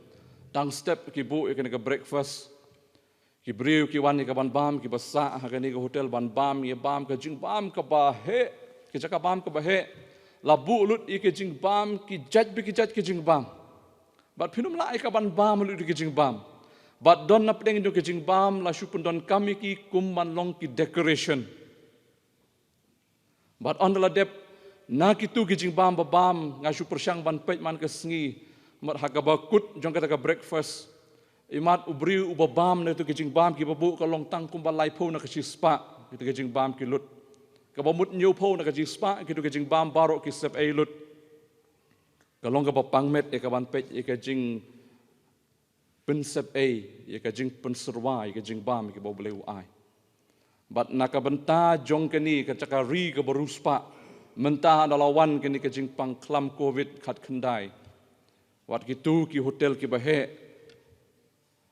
tang step ki buh ïa kane ka breakfast. Ki briew ki wan ïa kaban bam, kiba sah ha kane ka hotel ban bam, ïa bam, ka jingbam kaba heh, ka jaka bam kaba heh. La buh lut ïa ka jingbam, ki jait bad ki jait ka jingbam. Bad phim lah ïa kaban bam lut ïa ka jingbam. Bad don na pdeng jong ka jingbam la shu pyndonkam ïa ki kum ban long ki decoration. Bad ynda la dep na kitu ki jingbam ba bam, nga shu pyrshang ban peit man ka sngi, mut ha kaba kut jong kata ka breakfast, imat u briew uba bam na kitu ki jingbam kiba buh ka long tang kumba laiphew na ka shispah, kitu ki jingbam ki lut. Kaba mut hynñiewphew na ka shispah, kitu ki jingbam baroh ki sep ei lut. Ka long kaba pangmet ïa kaban peit ïa ka jingpynsep ei, ïa ka jingpynsyrwa, ïa ka jingbam, ïa kaba U Blei u ai. Bad na ka bynta jong kane ka jaka ri kaba riewspah, mynta da la wan kane ka jingpang khlam covid khatkhyndai, wat kitu ki hotel kiba heh,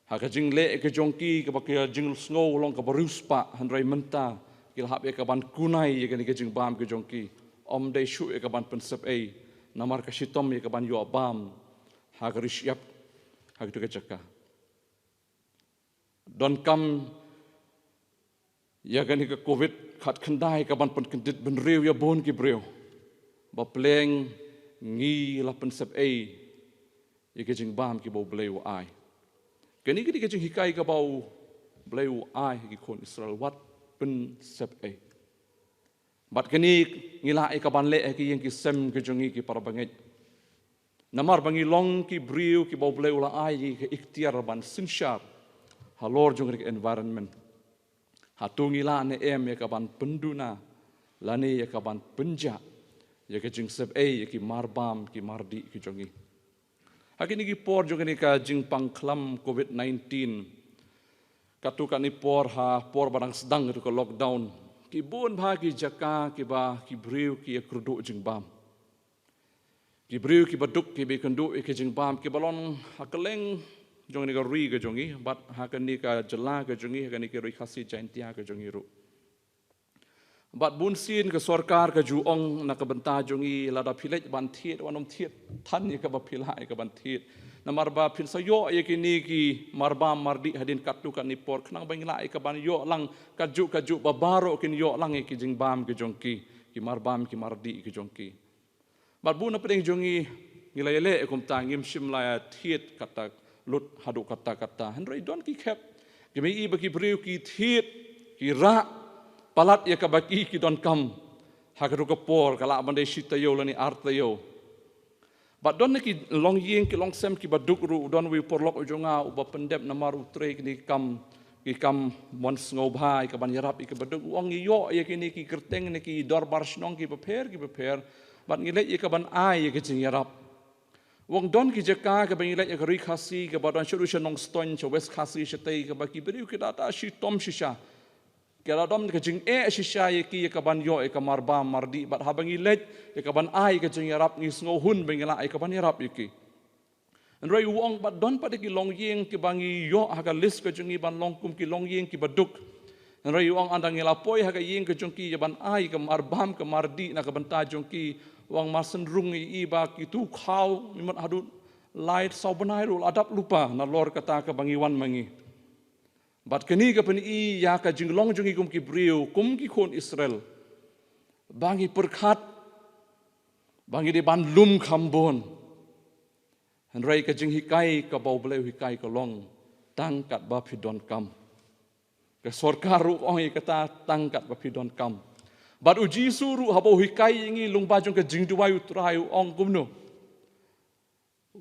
ha ka jingleh ka jong ki, kaba ka jingsngew long kaba riewspah, hynrei mynta ki la hap ïa kaban kunai ïa kane ka jingbam ka jong ki. Ym dei shuh ïa kaban pynsep ei, namar ka shitom ïa kaban ïoh bam ha ka ri shyiap, ha katu ka jaka. Donkam ïa kane ka covid khatkhyndai kaban pynkyndit bynriew ïa bun ki briew, ba pleng ngi la pynsep ei ïa ka jingbam kiba U Blei u ai. Kane ka dei ka jinghikai kaba U Blei u ai ha ki khun Israel, wat pynsep ei. Bad kane ngi lah ïa kaban leh ha ki ïing ki sem ki jong ngi ki para bangeit. Namar ba ngi long ki briew kiba U Blei u la ai ïa ka iktiar ban synshar halor jong ka environment. Hato ngi lah ne em ïa kaban pynduna lane ïa kaban pynjah ïa ka jingsep ei ïa ki marbam ki mardih ki jong ngi. Ha kine ki por jong kane ka jingpang khlam covid nineteen, katu kane por ha por ba dang sdang katu ka lockdown, ki bun bha ki jaka kiba ki briew ki ïa kyrduh jingbam. Ki briew kiba duk kiba ïa kyrduh ïa ki jingbam kiba long ha kylleng jong kane ka ri ka jong ngi, bad ha kane ka jylla ka jong ngi, ha kane ka ri Khasi Jaintia ka jong ngi ruh. Bad bun sien ka sorkar ka ju ong na ka bynta jong ngi, lada phi leit ban thied, wat nym thied than ïa kaba phi lah ïa kaban thied. Namar ba phin sa ïoh ïa kine ki marbam mardih hadien katto katne por, khnang ba ngin lah ïa kaban ïoh lang kajuh kajuh, ba baroh kin ïoh lang ïa ki jingbam ki jong ki, ki marbam ki mardih ki jong ki. Bad bun na pdeng jong ngi, ngi la ïaleh kumta, ngim shym la ïa thied kata lut haduh katta katta. Hynrei don ki khep kiba ïohi ba ki briew ki thied, ki rah palat ïa kaba ki, ki donkam ha katu ka por, ka lah ban dei shi taïew lane ar taïew. Bad don na ki longïing ki longsem kiba duk ruh, don uwei u paralok u jong nga uba pyndep namar u trei kine ki kam, ki kam mon sngewbha ïa kaban ïarap ïa kiba duk. U ong ngi ïoh ïa kine ki kyrteng na ki dorbar shnong kiba pher kiba pher, bad ngi leit ïa kaban ai ïa ka jingïarap. U ong don ki jaka kaba ngi leit ha ka ri Khasi, kaba don shaduh sha Nongstoiñ, sha West Khasi shatei, kaba ki briew ki da da shitom shisha, ki da don ka jingeh shisha ïa ki ïa kaban ïoh ïa ka marbam mardih, bad haba ngi leit ïa kaban ai ïa ka jingïarap, ngi sngewhun ba ngi lah ïa kaban ïarap ïa ki. Hynrei u ong bad don pat de ki longïing kiba ngi ïoh ha ka list ka jong ngi ban long kum ki longïing kiba duk. Hynrei u ong ynda ngi la poi ha ka ïing ka jong ki ïa ban ai ka marbam ka mardih na ka bynta jong ki, u ong mar shen rung ngi ïohi ba kitu khaw, mut haduh lai saw bnai ruh la dap lypa nalor kata kaba ngi wan ma ngi. Bad kane ka pyni ïa ka jinglong jong ngi kum ki briew, kum ki khun Israel, ba ngi pyrkhat ba ngi dei ban lum kham bun. Hynrei ka jinghikai kaba U Blei u hikai ka long, tang katba phi donkam. Ka sorkar ruh ong ïa kata, tang katba phi donkam. Bad U Jisu ruh haba u hikai ïa ngi lyngba jong ka jingduwai U Trai, u ong kumno?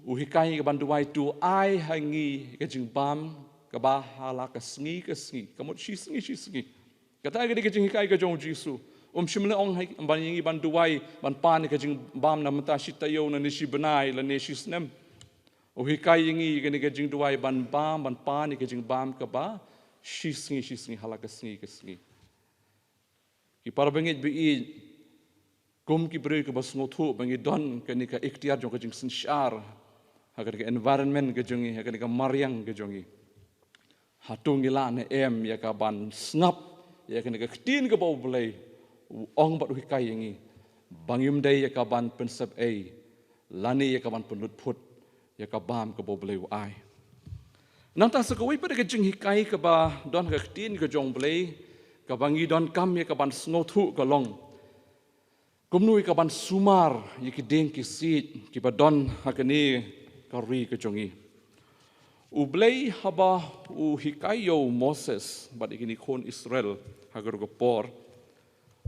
U hikai ïa ngi kaban duwai, to ai ha ngi ka jingbam kaba ha la ka sngi ka sngi, ka mut shi sngi shi sngi. Kata ka dei ka jinghikai ka jong U Jisu. Um shym la ong ha ngi ban, ïa ngi ban duwai ban pan ïa ka jingbam na bynta shi taïew, na ne shi bnai, lane shi snem. U hikai ïa ngi kane ka jingduwai ban bam, ban pan ïa ka jingbam kaba shi sngi shi sngi, ha la ka sngi ka sngi. Ki para bangeit ba ïeit, kum ki briew kiba sngewthuh ba ngi don kane ka iktiar jong ka jingsynshar ha kane ka environment ka jong ngi, ha kane ka mariang ka jong ngi, hato ngi lah ne em ïa ka ban sngap ïa kane ka ktien kaba U Blei u ong bad u hikai ïa ngi, ba ngim dei ïa ka ban pynsep ei lane ïa ka ban pynlut phut ïa ka bam kaba U Blei u ai. Nangta sa kawei pat ka jinghikai kaba don ha ka ktien ka jong U Blei kaba ngi donkam ïa ka ban sngewthuh ka long kumno ïa ka ban sumar ïa ki dieng ki siej kiba don ha kane ka ri ka jong ngi. U Blei haba u hikai ïa u Moses bad ïa kine ki khun Israel ha ka rukom por,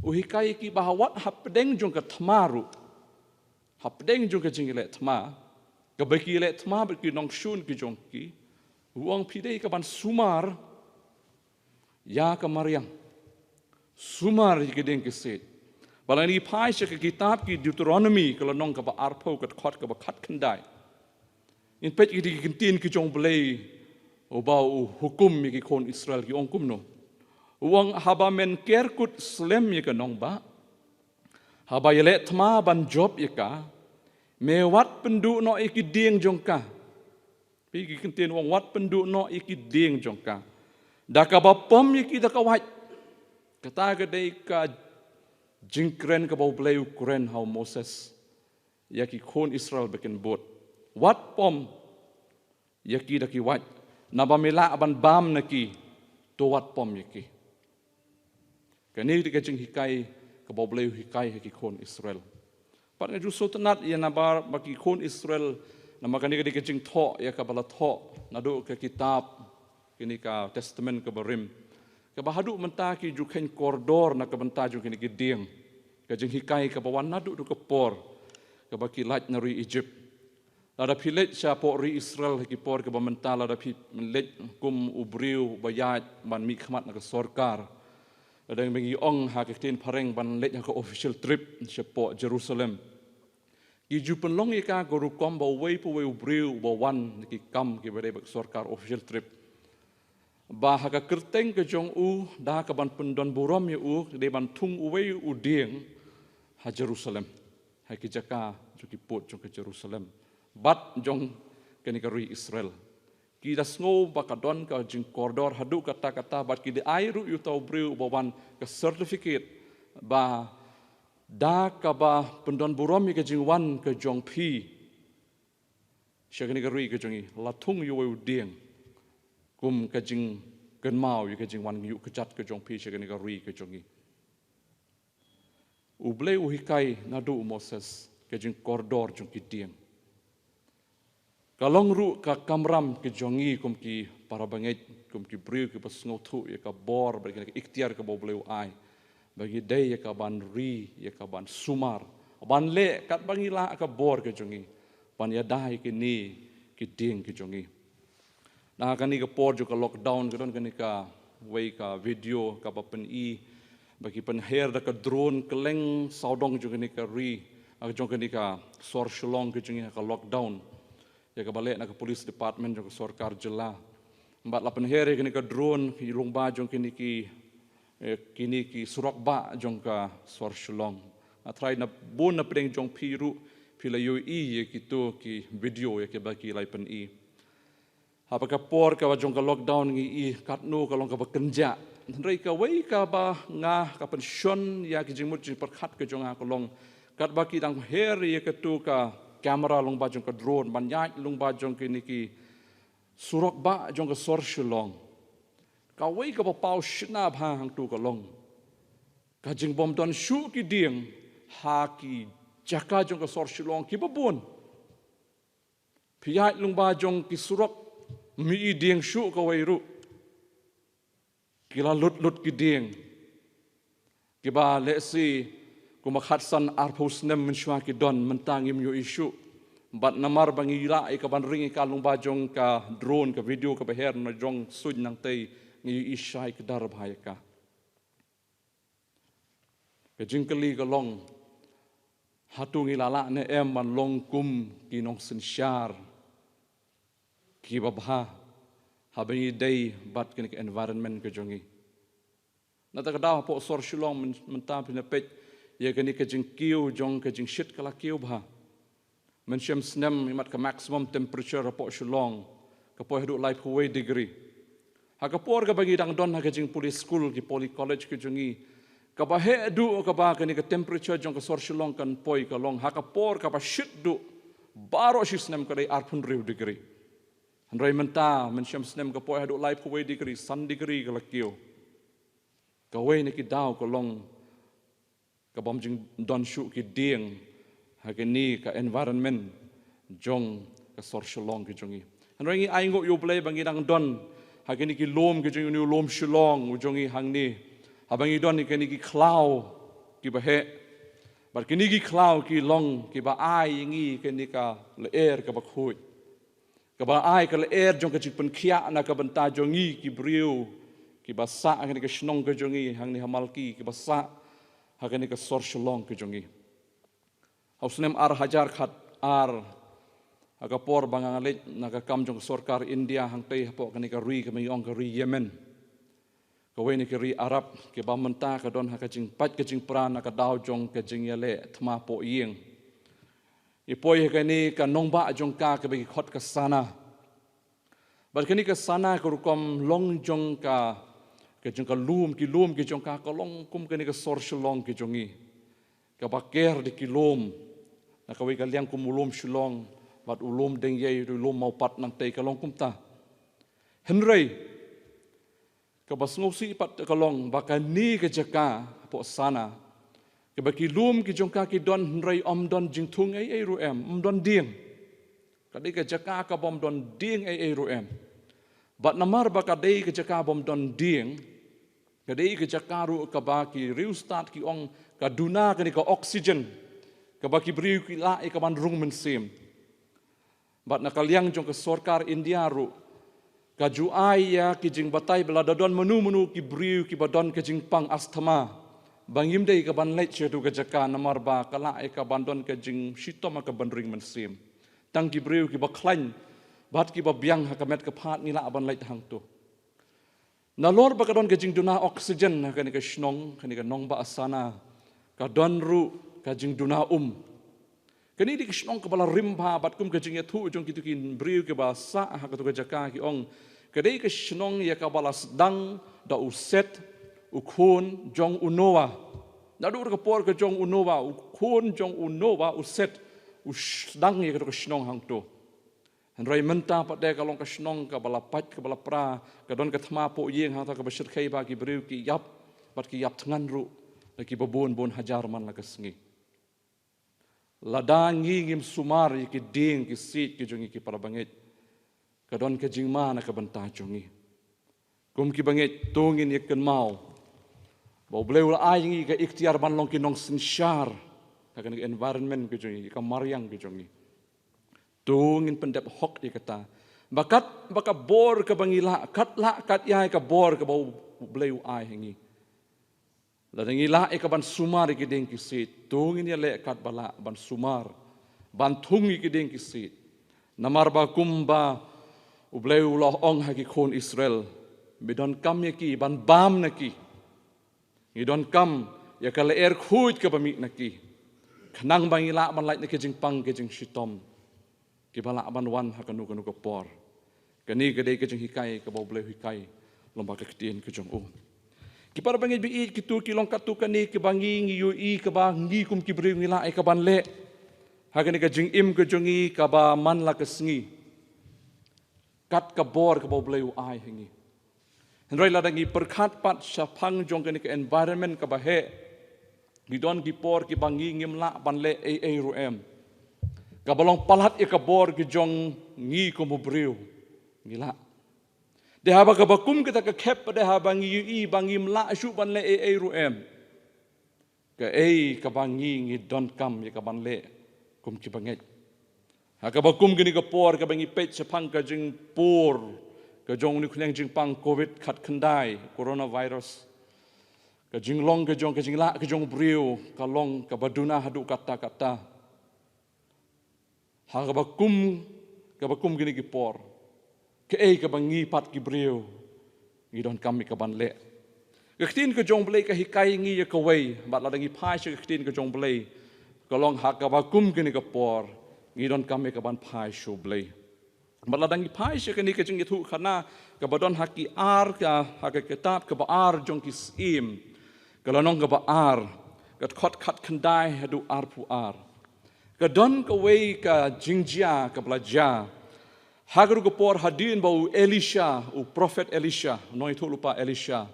u hikai ïa ki ba ha wat hapdeng jong ka thma ruh, hapdeng jong ka jingïaleh thma, kaba ki ïaleh thma bad ki nongshun ki jong ki, u ong phi dei ka ban sumar ïa ka mariang, sumar ïa ki dieng ki siej. Ba lada ngi phai sha ka kitab ki Deuteronomy ka lynnong kaba arphew, ka dkhot kaba khatkhyndai, ngin peit ki dei ki ktien ki jong U Blei uba u hukum ïa ki khun Israel, ki ong kumno. U ong, haba men ker kut slem ïa ka nongbah, haba ïaleh thma ban jop ïa ka, me wat pynduh noh ïa ki dieng jong ka. Peit ki ktien, u ong wat pynduh noh ïa ki dieng jong ka, da kaba pom ïa ki da ka wait. Kata ka dei ka jingkren kaba U Blei u kren ha u Moses ïa ki khun Israel ba kin bud. Wat pom ïa ki da ki wait, naba me lah ban bam na ki, to wat pom ïa ki. Kane ka dei ka jinghikai kaba U Blei u hikai ha ki khun Israel. Bad nga ju sngewtynnad ïa namar ba ki khun Israel, namar kane ka dei ka jingthoh ïa kaba la thoh naduh ka kitab, kane ka Testament kaba rim, kaba haduh mynta ki ju kheiñ kordor na ka bynta jong kine ki dieng. Ka jinghikai kaba wan naduh ka por kaba ki lait na ri Egypt. Lada phi leit shapoh ri Israel ha ki por kiba mynta, lada phi leit kum u briew ba ïaid ban mihkhmat na ka sorkar, lada ba ngi ong ha ka ktien phareng ban leit ha ka official trip shapoh Jerusalem, ki ju pynlong ïa ka ka rukom ba uwei pa uwei u briew uba wan na ki kam kiba dei bad ka sorkar, official trip, ba ha ka kyrteng ka jong u, da ka ban pyndon burom ïa u, dei ban thung uwei u dieng ha Jerusalem, ha ki jaka jong ki pud jong ka Jerusalem bad jong kane ka ri Israel. Ki da sngew ba ka don ka jingkordor haduh katta katta, bad ki da ai ruh ïa uta u briew uba wan ka certificate ba da kaba pyndon burom ïa ka jingwan ka jong phi sha kane ka ri ka jong ngi, la thung ïa uwei u dieng kum ka jingkynmaw ïa ka jingwan ïuh kjat ka jong phi sha kane ka ri ka jong ngi. U Blei u hikai naduh u Moses ka jingkordor jong ki dieng. Ka long ruh ka kamram ka jong ngi kum ki para bangeit, kum ki briew kiba sngewthuh ïa ka bor bad ïa ka iktiar kaba U Blei u ai, ba ngi dei ïa ka ban ri, ïa ka ban sumar, ban leh katba ngi lah ha ka bor ka jong ngi ban ïada ïa kine ki dieng ki jong ngi. Na kane ka por jong ka lockdown, ka don kane kawei ka video kaba pyni ba ki pynher da ka drone kylleng sawdong jong kane ka ri, ah, jong kane ka sor Shillong ka jong ngi ha ka lockdown, ïa kaba leh na ka police department jong ka sorkar jylla. Bad la pynher ïa kane ka drone lyngba jong kine ki, eh, kine ki surok bah jong ka sor Shillong. Nga tharai na bun na pdeng jong phi ruh phi la ïohi ïa kito ki video ïa kiba ki la pyni. Haba ka por kaba jong ka lockdown ngi i katno ka long kaba kynjah. Hynrei kawei kaba nga, ka pynshon ïa ki jingmut jingpyrkhat ka jong nga ka long, katba ki dang her ïa kato ka camera lyngba jong ka drone ban ïaid lyngba jong kine ki surok bah jong ka sor Shillong, kawei kaba paw shynna bha hangto ka long ka jingbym don shuh ki dieng ha ki jaka jong ka sor Shillong kiba bun. Phi ïaid lyngba jong ki surok, ym i dieng shuh kawei ruh. Ki la lut lut ki dieng kiba lehse kumba khatsan arphew snem mynshuwa ki don, mynta ngim ïohi shuh. Bad namar ba ngi lah ïa ka ban ring ïa ka lyngba jong ka drone, ka video kaba her na jong suiñ nangtei, ngi ïohi shai kdar bha ïa ka. Ka jingkylli ka long, hato ngi la lah ne em ban long kum ki nongsynshar kiba bha haba ngi dei bad kane ka environment ka jong ngi. Na kata ka daw hapoh sor Shillong mynta phi na peit ïa kane ka jingkiew jong ka jingshit ka la kiew bha. Mynshem snem imat ka maximum temperature hapoh Shillong ka poi haduh laiphew wei degree. Ha ka por kaba ngi dang don ha ka jingpule skul ki poly college ka jong ngi, kaba heh duh kaba kane ka temperature jong ka sor Shillong kan poi ka long ha ka por kaba shit duh baroh shi snem ka dei arphew hynriew degree. Hynrei mynta mynshem snem ka poi haduh laiphew wei degree, san degree ka la kiew. Kawei na ki daw ka long ka bym jingdon shuh ki dieng ha kane ka environment jong ka sor Shillong ka jong ngi. Hynrei ngi ainguh ïa U Blei ba ngi dang don ha kine ki lum ki jong ngi, u lum Shillong u jong ngi hangne, haba ngi don ha kine ki khlaw kiba heh. Bad kine ki khlaw ki long kiba ai ïa ngi kane ka lyer kaba khuid, kaba ai ka lyer jong ka jingpynkhiah na ka bynta jong ngi ki briew kiba sah ha kane ka shnong ka jong ngi hangne ha Malki, kiba sah ha kane ka sor Shillong ka jong ngi. Ha u snem ar hajar khatar, ha ka por ba nga leit na ka kam jong ka sorkar India hangtei hapoh kane ka ri kaba ngi ong ka ri Yemen, kawei na ki ri Arab kiba mynta ka don ha ka jingpait ka jingpra na ka daw jong ka jingïaleh thma poh ïing. I poi ha kane ka nongbah jong ka kaba ki khot ka Sana. Bad kane ka Sana ka rukom long jong ka, ka jong ka lum, ki lum ki jong ka ka long kum kane ka sor Shillong ki jong ngi, kaba ker da ki lum. Na kawei ka liang kum u lum Shillong bad u lum Dengei, u lum Mawpat nangtei ka long kumta. Hynrei kaba sngewsih pat ka long ba kane ka jaka hapoh Sana, kaba ki lum ki jong ka ki don hynrei ym don jingthung ei ei ruh em, ym don dieng. Ka dei ka jaka ka bym don dieng ei ei ruh em. Bad namar ba ka dei ka jaka bym don dieng, ka dei ka jaka ruh kaba ki riewstad ki ong ka duna kane ka oxygen kaba ki briew ki lah ïa ka ban rung mynsiem. Bad na ka liang jong ka sorkar India ruh ka ju ai ïa ki jingbatai ba lada don mano mano ki briew kiba don ka jingpang asthma, ba ngim dei ka ban leit sha katu ka jaka namar ba ka lah ïa ka ban don ka jingshitom ha ka ban ring mynsiem. Tang ki briew kiba khlaiñ bad kiba biang ha ka met ka phad ngi lah ban leit hangto. Nalor ba ka don ka jingduna oxygen ha kane ka shnong, kane ka nongbah Sana, ka don ruh ka jingduna um. Kane dei ka shnong kaba la rim bha bad kum ka jingïathuh jong kitu ki briew kiba sah ha katu ka jaka ki ong, ka dei ka shnong ïa kaba la sdang da u Set, u khun jong u Noah. Naduh ka por ka jong u Noah, u khun jong u Noah, u Set, u sdang ïa katu ka shnong hangto. Hynrei mynta pat de ka long ka shnong kaba la pait kaba la pra, ka don ka thma poh ïing hangta kaba shyrkhei ba ki briew ki ïap bad ki ïap thngan ruh da kiba bun bun hajar man la ka sngi. Lada ngi ngim sumar ïa ki dieng ki siej ki jong ngi ki para bangeit, ka don ka jingma na ka bynta jong ngi. Kum ki bangeit to ngin ïa kynmaw ba U Blei u la ai ngi ka iktiar ban long ki nongsynshar ha ka environment ka jong ngi, ka mariang ka jong ngi. To ngin pyndep hok ïa kata. Ba kat ba ka bor kaba ngi lah, kat lah kat ïa ka bor kaba U Blei u ai ha ngi. Lada ngi lah ïa ka ban sumar ïa ki dieng ki siej, to ngin ïaleh kat ba lah ban sumar, ban thung ïa ki dieng ki siej. Namar ba kumba U Blei u la ong ha ki khun Israel, me donkam ïa ki ban bam na ki. Ngi donkam ïa ka lyer khuid kaba mih na ki. Khnang ba ngi lah ban lait na ki jingpang ki jingshitom kiba lah ban wan ha kano kano ka por. Kane ka dei ka jinghikai kaba U Blei u hikai lyngba ka ktien ka jong u. Ki para bangeit ba ïeit, kito ki long katto katne kiba ngi ngi ïohi kaba ngi kum ki briew ngi lah ïa ka ban leh ha kane ka jingim ka jong ngi kaba man la ka sngi. Kat ka bor kaba U Blei u ai ha ngi. Hynrei lada ngi pyrkhat pat shaphang jong kane ka environment kaba heh, ngi don ki por kiba ngi ngim lah ban leh ei ei ruh em. Kaba long palat ïa ka bor ki jong ngi kum u briew. Ngi lah. Te haba kaba kum kita ka khep, te haba ngi ïohi ba ngim lah shuh ban leh ei ei ruh em. Kaei kaba ngi ngi donkam ïa ka ban leh kum ki bangeit. Ha kaba kum kane ka por kaba ngi peit shaphang ka jingpur ka jong une u khñiang jingpang covid khatkhyndai, coronavirus. Ka jinglong ka jong, ka jinglah ka jong u briew ka long kaba duna haduh katta katta. Ha kaba kum, kaba kum kine ki por, Kaei kaba ngi pat ki briew ngi donkam ïa kaban leh? Ka ktien ka jong U Blei ka hikai ngi ïa kawei, bad lada ngi phai sha ka ktien ka jong U Blei, ka long ha kaba kum kane ka por ngi donkam ïa kaban phai sha U Blei. Bad lada ngi phai sha kane ka jingïathuhkhana kaba don ha ki ar ka, ha ka kitab kaba ar jong ki Syiem, ka lynnong kaba ar, ka dkhot khatkhyndai haduh arphew ar. Ka don kawei ka jingjia kaba la jia. Ha kajuh ka por hadien ba u Elisha, u prophet Elisha, u nongïathuhlypa Elisha,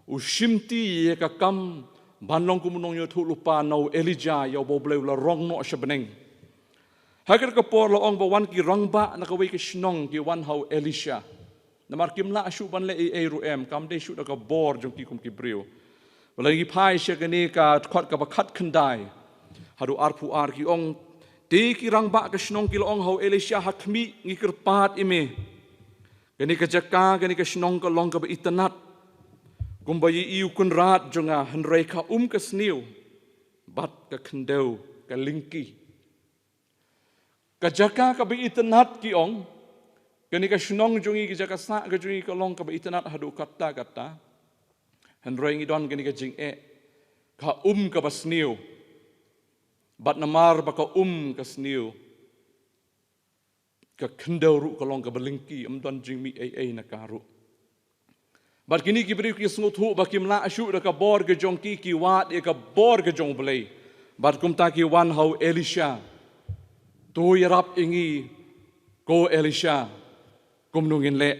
u shimti ïa ka kam ban long kum u nongïathuhlypa na u Elijah, ïa uba U Blei u la rong noh sha bneng. Ha kajuh ka por la ong ba wan ki rangbah na kawei ka shnong ki wan ha u Elisha. Namar kim lah shuh ban leh ei ei ruh em, kam dei shuh da ka bor jong ki kum ki briew. Bad lada ngi phai sha kane ka dkhot kaba khatkhyndai haduh arphew ar, ki ong, te ki rangbah ka shnong ki la ong ha u Elisha, ha khmih, ngi kyrpad ïa me, kane ka jaka, kane ka shnong ka long kaba itynnad kumba ïohi u kynrad jong nga, hynrei ka um ka sniew bad ka khyndew ka lyngki. Ka jaka kaba itynnad, ki ong, kane ka shnong jong ngi, ka jaka sah ka jong ngi ka long kaba itynnad haduh katta katta. Hynrei ngi don kane ka jingeh, ka um kaba sniew. Bad namar ba ka um ka sniew, ka khyndew ruh ka long kaba lyngki, ym don jingmih ei ei na ka ruh. Bad kine ki briew ki sngewthuh ba kim lah shuh da ka bor ka jong ki, ki wad ïa ka bor ka jong U Blei. Bad kumta ki wan ha u Elisha, to ïarap ïa ngi ko Elisha, kumno ngin leh?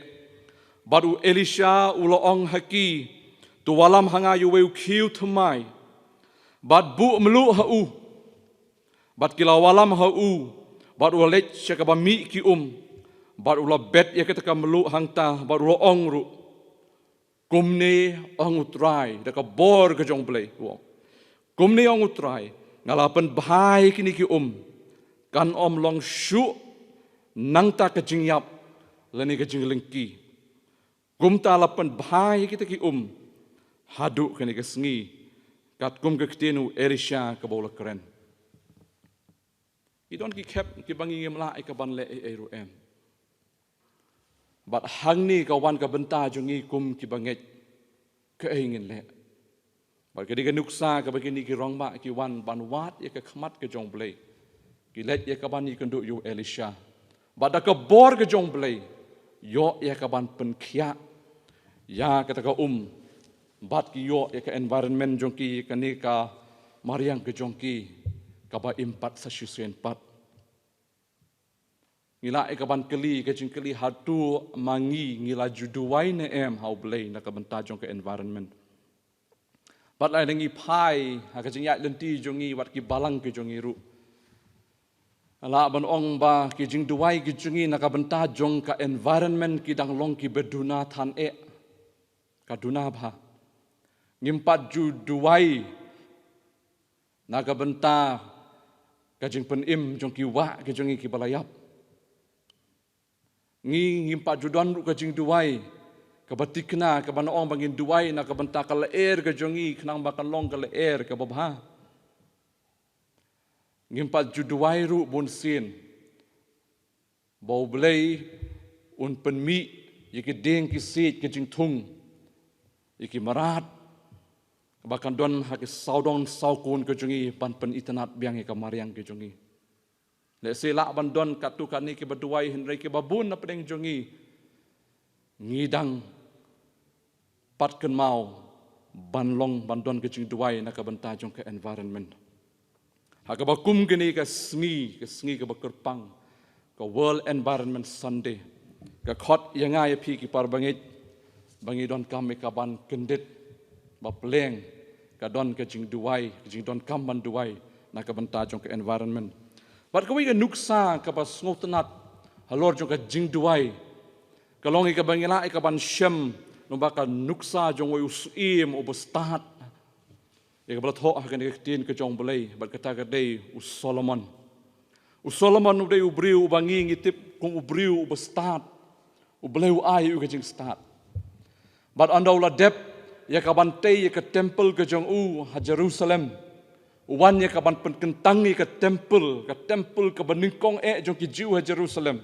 Bad u Elisha u la ong ha ki, to wallam ha nga ïa uwei u khiew thymmai, bad buh mluh ha u. Bad ki la wallam ha u, bad u la leit sha kaba mih ki um, bad u la bet ïa kata ka mluh hangta, bad u la ong ruh, kumne ong U Trai, da ka bor ka jong U Blei, u ong, kumne ong U Trai, nga la pynbha ïa kine ki um, kan ym long shuh nangta ka jingïap lane ka jinglyngki. Kumta la pynbha ïa kita ki um haduh kane ka sngi, katkum ka ktien u Elisha kaba u la kren. Ki don ki khep kiba ngi ngim lah ïa kaban leh ei ei ruh em. Bad hangne ka wan ka bynta jong ngi kum kiba ngeit, kaei ngin leh? Bad ka dei ka nuksa kaba kine ki rangbah ki wan ban wad ïa ka khmat ka jong U Blei. Ki leit ïa kaban ïakynduh ïa u Elisha. Bad da ka bor ka jong U Blei, ïoh ïa kaban pynkhiah ïa kata ka um. Bad ki ïoh ïa ka environment jong ki, kane ka mariang ka jong ki, kaba im pat sa shisien pat. Ngi lah ïa kaban kylli ka jingkylli, hato ma ngi ngi la ju duwai ne em ha U Blei na ka bynta jong ka environment? Bad lada ngi phai ha ka jingïaid lynti jong ngi, wat ki balang ki jong ngi ruh, lah ban ong ba ki jingduwai ki jong ngi na ka bynta jong ka environment ki dang long kiba duna than eh. Ka duna bha. Ngim pat ju duwai na ka bynta ka jingpynim jong ki wah ki jong ngi kiba la ïap. Ngi ngim pat ju don ruh ka jingduwai kaba thikna, kaba ong ba ngin duwai na ka bynta ka lyer ka jong ngi, khnang ba kan long ka lyer kaba bha. Ngim pat ju duwai ruh bunsien ba U Blei un pynmih ïa ki dieng ki siej, ki jingthung, ïa ki mrad, ba kan don ha ki sawdong sawkun ki jong ngi ban pynitynnad biang ïa ka mariang ki jong ngi. Lehse lah ban don katto katne kiba duwai, hynrei kiba bun na pdeng jong ngi, ngi dang pat kynmaw ban long, ban don ka jingduwai na ka bynta jong ka environment. Ha kaba kum kane ka sngi, ka sngi kaba kyrpang, ka World Environment Sunday, ka khot ïa nga ïa phi ki para bangeit ba ngi donkam ïa kaban kyndit ba pleng ka don ka jingduwai, ka jingdonkam ban duwai na ka bynta jong ka environment. Bad kawei ka nuksa kaba sngewtynnat halor jong ka jingduwai, ka long ïa kaba ngi lah ïa kaban shem, namar ka nuksa jong uwei u syiem uba stad, ïa kaba la thoh ha kane ka ktien ka jong U Blei, bad kata ka dei u Solomon. U Solomon u dei u briew uba ngi ngi tip kum u briew uba stad. U Blei u ai ïa u ka jingstad. Bad ynda u la dep ïa kaban tei ïa ka temple ka jong u ha Jerusalem, u wan ïa kaban pynkyntang ïa ka temple, ka temple kaba nyngkong eh jong ki Jiw ha Jerusalem.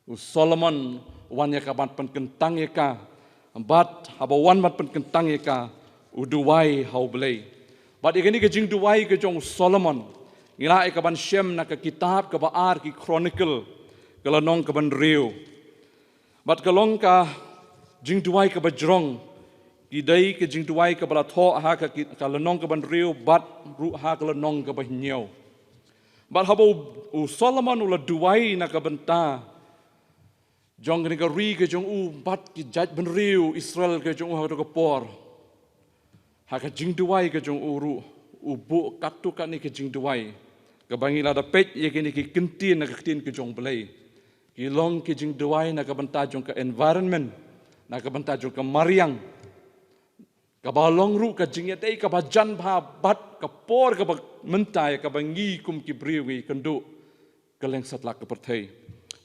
U Solomon u wan ïa ka ban pynkyntang ïa ka, bad haba u wan ban pynkyntang ïa ka, u duwai ha U Blei. Bad ïa kane ka jingduwai ka jong u Solomon, ngi lah ïa ka ban shem na ka kitab kaba ar ki Chronicle, ka lynnong kaba hynriew. Bad ka long ka jingduwai kaba jrong, ki dei ka jingduwai kaba la thoh ha ka ki-, ka lynnong kaba hynriew, bad ruh ha ka lynnong kaba hynñiew. Bad haba u, u Solomon u la duwai na ka bynta jong kane ka ri ka jong u, bad ki jaitbynriew Israel ka jong u ha kato ka por, ha ka jingduwai ka jong u ruh, u buh katto katne ka jingduwai, kaba ngi la da peit ïa kine ki kyntien na ka ktien ka jong U Blei. Ki long ki jingduwai na ka bynta jong ka environment, na ka bynta jong ka mariang, kaba long ruh ka jingïadei kaba jan bha bad ka por kaba mynta ïa kaba ngi kum ki briew ngi kynduh kylleng satlak ka pyrthei.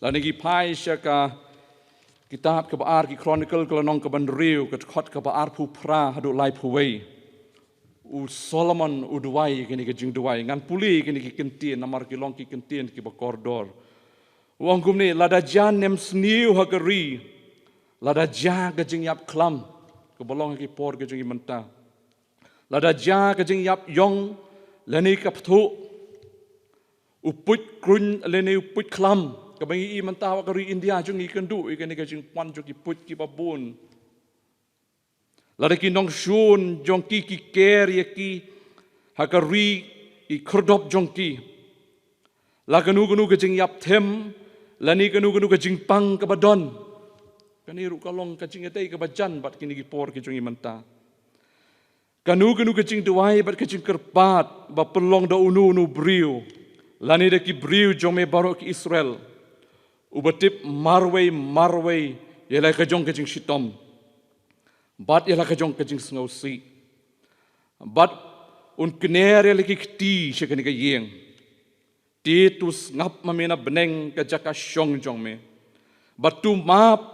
Lada ngi phai sha ka kitab kaba ar ki Chronicle, ka lynnong kaba hynriew, ka dkhot kaba arphew phra haduh laiphew wei. U Solomon u duwai kine ki jingduwai, ngan pule kine ki kyntien namar ki long ki kyntien kiba kordor. U ong kumne: Lada jia nemsniew ha ka ri, lada jia ka jingïap khlam, kaba long ha ki por ka jong ngi mynta. Lada jia ka jingïap ïong, lane ka pthuh, u puit kruiñ lane u puit khlam, kaba ngi i mynta ha ka ri India jong ngi kynduh ïa kane ka jingpwan jong ki puit kiba bun. Lada ki nongshun jong ki ki ker ïa ki ha ka ri, i khyrdop jong ki, la kano kano ka jingïap them, lane kano kano ka jingpang kaba don. Kane ruh ka long ka jingïadei kaba jan bad kine ki por ki jong ngi mynta. Kano kano ka jingduwai bad ka jingkyrpad ba pynlong da uno uno u briew, lane da ki briew jong me baroh ki Israel, uba tip marwei marwei ïa la ka jong ka jingshitom bad ïa la ka jong ka jingsngewsih, bad un kner ïa la ki kti sha kane ka ïing, te to sngap ma me na bneng ka jaka shong jong me, bad to map,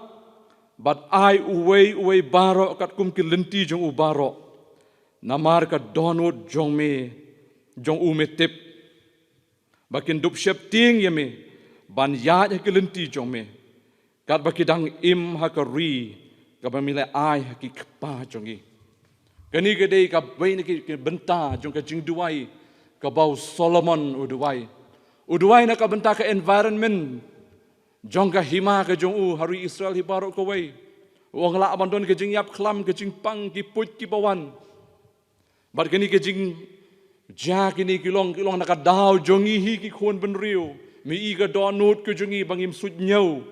bad ai uwei uwei baroh katkum ki lynti jong u baroh, namar ka dohnud jong me, jong u me tip, ba kin dup sheptieng ïa me ban ïaid ha ki lynti jong me, katba ki dang im ha ka ri kaba me la ai ha ki kpa jong ngi. Kane ka dei kawei na ki, ki bynta jong ka jingduwai kaba u Solomon u duwai. U duwai na ka bynta ka environment jong ka hima ka jong u ha ri Israel hi baroh kawei. U ong lah ban don ka jingïap khlam, ka jingpang, ki puit kiba wan. Bad kane ka jingjia kine ki long, ki long na ka daw jong ngi hi ki khun bynriew. Me i ka dohnud ka jong ngi ba ngim suidñiew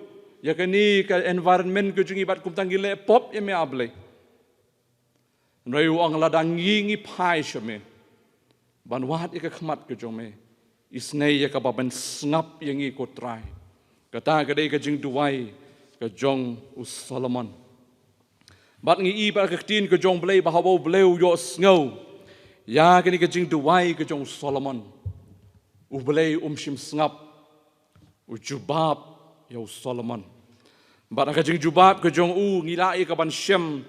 ïa kane ka environment ka jong ngi bad kumta ngi leh pop ïa me, A Blei. Hynrei u ong lada ngi ngi phai sha me ban wad ïa ka khmat ka jong me, isynei ïa kaba men sngap ïa ngi, ko Trai. Kata ka dei ka jingduwai ka jong u Solomon. Bad ngi i bad ka ktien ka jong U Blei ba haba U Blei u ïohsngew ïa kane ka jingduwai ka jong u Solomon, U Blei um shym sngap, u jubab ïa u Solomon. Bad ha ka jingjubab ka jong u ngi lah ïa ka ban shem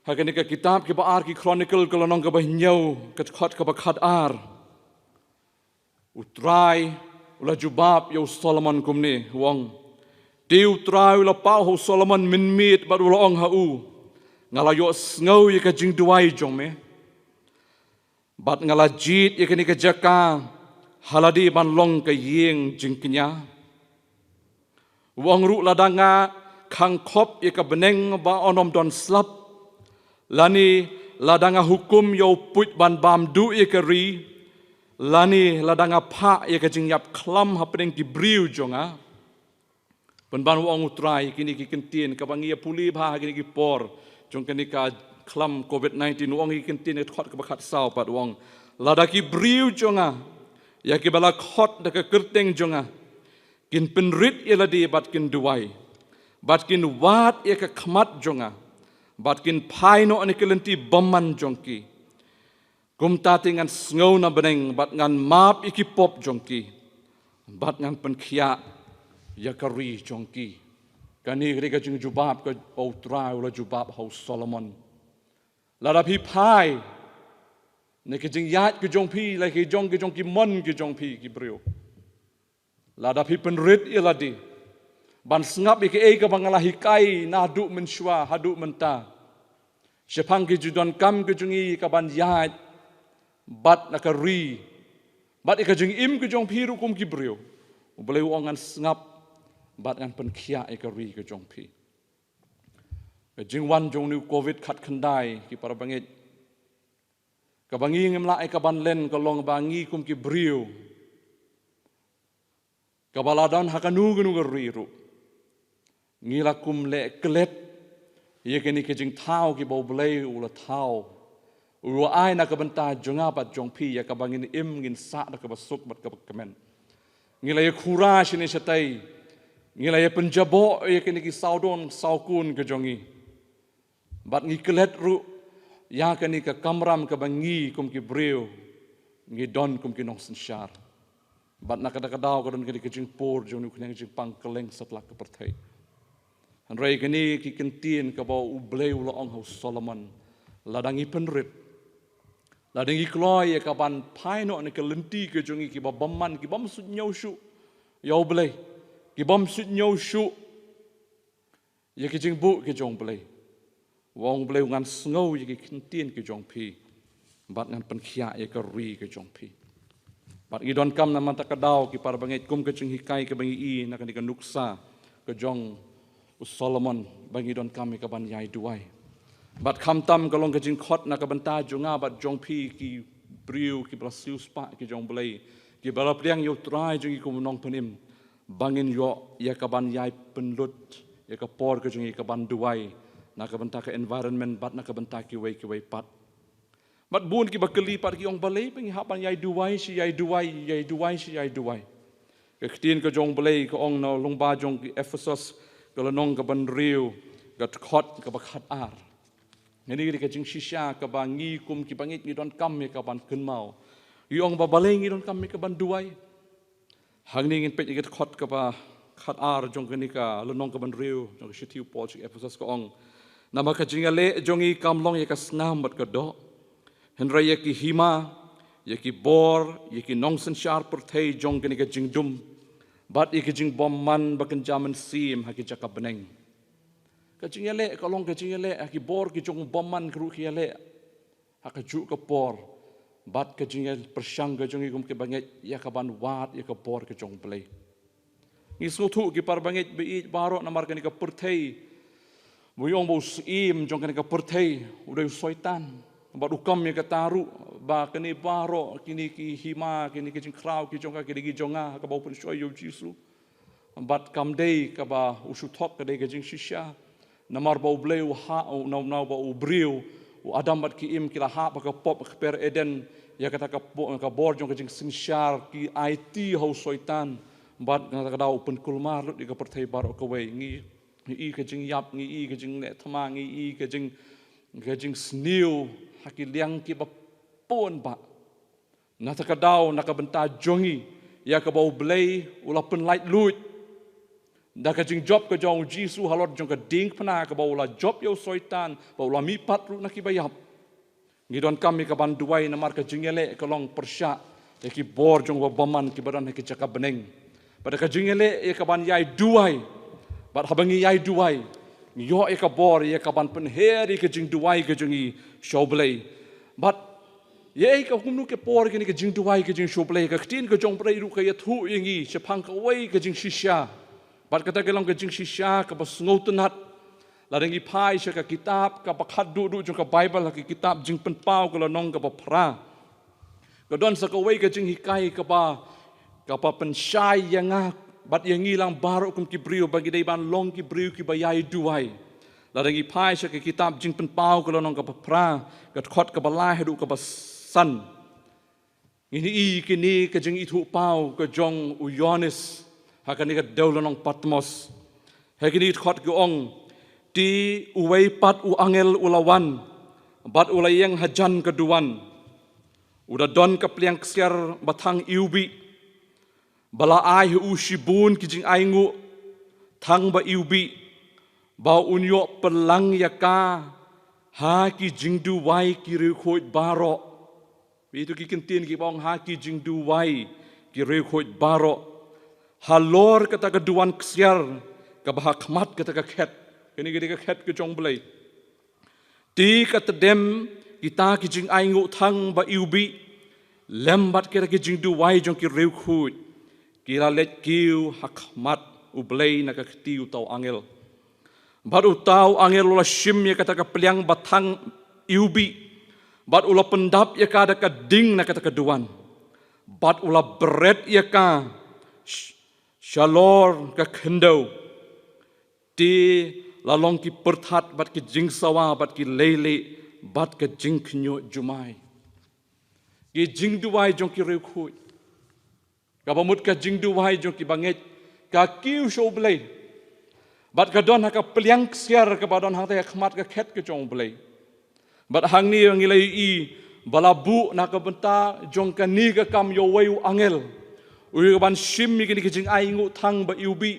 ha kane ka kitab kiba ar ki Chronicle, ka lynnong kaba hynñiew, ka dkhot kaba khatar. U Trai u la jubab ïa u Solomon kumne, u ong: Te u Trai u la paw ha u Solomon mynmiet bad u la ong ha u: Nga la ïohsngew ïa ka jingduwai jong me, bad nga la jied ïa kane ka jaka ha lade ban long ka ïing jingkñia. U ong ruh: Lada nga khang khop ïa ka bneng ba un ym don slap, lane lada nga hukum ïa u puit ban bam duh ïa ka ri, lane lada nga phah ïa ka jingïap khlam hapdeng ki briew jong nga. Pynban u ong u Trai kine ki kyntien kaba ngi ïa pule bha ha kine ki por jong kane ka khlam covid nineteen, u ong ki kyntien ha ka dkhot kaba khatsaw pat, u ong: Lada ki briew jong nga, ïa kiba la khot da ka kyrteng jong nga, kin pynrit ïa lade bad kin duwai, bad kin wad ïa ka khmat jong nga, bad kin phai noh na ki lynti bymman jong ki, kumta te ngan sngew na bneng bad ngan map ïa ki pop jong ki, bad ngan pynkhiah ïa ka ri jong ki. Kane ka dei ka jingjubab kaba u Trai u la jubab ha u Solomon. Lada phi phai na ka jingïaid ka jong phi, la ka jong, ka jong ki mon ka jong phi ki briew, lada phi pynrit ïa lade, ban sngap ïa kaei kaba nga la hikai naduh mynshuwa haduh mynta. Shaphang ki jingdonkam ki jong ngi ka ban ïaid bad na ka ri, bad ïa ka jingim ki jong phi ruh kum ki briew. U Blei u ong ngan sngap bad ngan pynkhiah ïa ka ri ki jong phi. Ka jingwan jong une u covid khatkhyndai, ki para bangeit, kaba ngi ngim lah ïa ka ban len ka long ba ngi kum ki briew, kaba la don ha kano kano ka ri ruh, ngi la kum leh klet ïa kine ki jingthaw kiba U Blei u la thaw, u la ai na ka bynta jong nga bad jong phi, ïa kaba ngin im ngin sah da kaba suk bad kaba kmen. Ngi la ïa khura shane shatei, ngi la ïa pynjaboh ïa kine ki sawdong sawkun ki jong ngi. Bad ngi klet ruh ïa kane ka kamram kaba ngi kum ki briew ngi don kum ki nongsynshar. Bad na kata ka daw ka don kane ka jingpur jong une u khñiang jingpang kylleng satlak ka pyrthei. Hynrei kane ki kyntien kaba U Blei u la ong ha u Solomon, lada ngi pynrit, lada ngi kloi ïa ka ban phai noh na ka lynti ka jong ngi kiba bymman, ki bym suidñiew shuh ïa U Blei, ki bym suidñiew shuh ïa ki jingbuh ki jong U Blei. U ong U Blei ngan sngew ïa ki kyntien ki jong phi bad ngan pynkhiah ïa ka ri ki jong phi. Bad ngi donkam na kata ka daw ki para bangeit kum ka jinghikai kaba ngi i na kane ka nuksa ka jong u Solomon, ba ngi donkam ïa ka ban ïai duwai. Bad khamtam ka long ka jingkhot na ka bynta jong nga bad jong phi ki briew kiba la siewspah ki jong U Blei, kiba la pdiang ïa U Trai jong ngi kum u nongpynim, ba ngin ïoh ïa ka ban ïai pynlut ïa ka por ka jong ngi ka ban duwai na ka bynta ka environment bad na ka bynta kiwei kiwei pat. Bad bun kiba kylli pat ki ong balei ba ngi hap ban ïai duwai shi ïai duwai, ïai duwai shi ïai duwai. Ka ktien ka jong U Blei ka ong na lyngba jong ki Ephesos ka lynnong kaba hynriew, ka dkhot kaba khatar. Kane ka dei ka jingshisha kaba ngi kum ki bangeit ngi donkam ïa ka ban kynmaw. Ngi ong ba balei ngi donkam ïa ka ban duwai. Hangne ngin peit ïa ka dkhot kaba khatar jong kane ka lynnong kaba hynriew jong ka shithi u Paul sha ki Ephesos, ka ong, namar ka jingïaleh jong ngi kam long ïa ka snam bad ka doh, hynrei ïa ki hima, ïa ki bor, ïa ki nongsynshar pyrthei jong kane ka jingdum, bad ïa ki jingbymman ba kynja mynsiem ha ki jaka bneng. Ka jingïaleh ka long ka jingïaleh ha ki bor ki jong u bymman, ka ruh ka ïaleh ha kajuh ka por. Bad ka jingïapyrshang ka jong ngi kum ki bangeit ïa ka ban wad ïa ka bor ka jong U Blei. Ngi sngewthuh ki para bangeit ba ïeit baroh, namar kane ka pyrthei, ba ngi ong ba u syiem jong kane ka pyrthei u dei u Soitan. Bad u kam ïa kata ruh ba kane baroh kine ki hima, kine ki jingkhraw ki jong ka, ki dei ki jong nga, ha kaba u pynshoi ïa u Jisu. Bad kam dei kaba u shu thok, ka dei ka jingshisha. Namar ba U Blei u ha, u, na, na ba u briew, u Adam bad ki Im ki la hap ha ka pop ha ka kper Eden, ïa kata ka po-, ka bor jong ka jingsynshar ki aiti ha u Soitan. Bad na kata ka daw u pynkulmar lut ïa ka pyrthei baroh kawei. Ngi, ngi i ka jingïap, ngi i ka jingleh thma, ngi i ka jing, ka jingsniew ha ki liang kiba bun bah. Na kata ka daw, na ka bynta jong ngi, ïa kaba U Blei u la pynlait luid da ka jingjop ka jong u Jisu halor jong ka diengphna, kaba u la jop ïa u Soitan, ba u la mihpat ruh na kiba ïap. Ngi donkam ïa ka ban duwai namar ka jingïaleh ka long pyrshah ïa ki bor jong u bymman kiba don ha ki jaka bneng. Bad ka jingïaleh ïa ka ban ïai duwai. Bad haba ngi ïai duwai, ngi ïoh ïa ka bor ïa ka ban pynher ïa ka jingduwai ka jong ngi sha U Blei. Bad ïa ka kumno ka por kane ka jingduwai ka jong ngi sha U Blei, ka ktien ka jong U Blei ruh ka ïathuh ïa ngi shaphang kawei ka jingshisha. Bad kata ka long ka jingshisha kaba sngewtynnat. Lada ngi phai sha ka kitab kaba khatduh duh jong ka Baibl, ha ka kitab Jingpynpaw ka lynnong kaba phra, ka don sa kawei ka jinghikai kaba, kaba pynshai ïa nga bad ïa ngi lang baroh kum ki briew ba ngi dei ban long ki briew kiba ïai duwai. Lada ngi phai sha ka kitab Jingpynpaw ka lynnong kaba phra, ka dkhot kaba lai haduh kaba san. Ngin ïohi kine ka jingithuhpaw ka jong u Ïoannis ha kane ka dewlynnong Patmos. Ha kine ki dkhot ki ong, te uwei pat u angel u la wan bad u la ïeng hajan ka duwan. U da don ka pliang ksiar ba thang iwbih, ba la ai ha u shibun ki jingainguh thang ba iwbih, ba un ïoh pynlang ïa ka ha ki jingduwai ki riewkhuid baroh. Ito ki kyntien kiba ong ha ki jingduwai ki riewkhuid baroh. Halor kata ka duwan ksiar kaba ha khmat kata ka khet, kane ka dei ka khet ka jong U Blei. Te ka tdem kita ki jingainguh thang ba iwbih lem bad kita ki jingduwai jong ki riewkhuid ki la leit kiew ha khmat U Blei na ka kti uta u angel. Bad uta u angel u la shim ïa kata ka pliang ba thang iwbih, bad u la pyndap ïa ka da ka ding na kata ka duwan, bad u la bret ïa ka sh- shalor ka khyndew. Te la long ki pyrthat bad ki jingsawa bad ki leilieh bad ka jingkhynñiuh jumai. Ki jingduwai jong ki riewkhuid, kaba mut ka jingduwai jong ki bangeit, ka kiew sha U Blei. Bad ka don ha ka pliang ksiar kaba don hangta ha khmat ka khet ka jong U Blei. Bad hangne ngi la ïohi ba la buh na ka bynta jong kane ka kam ïa uwei u angel, u ïa kaban shim ïa kine ki jingainguh thang ba iwbih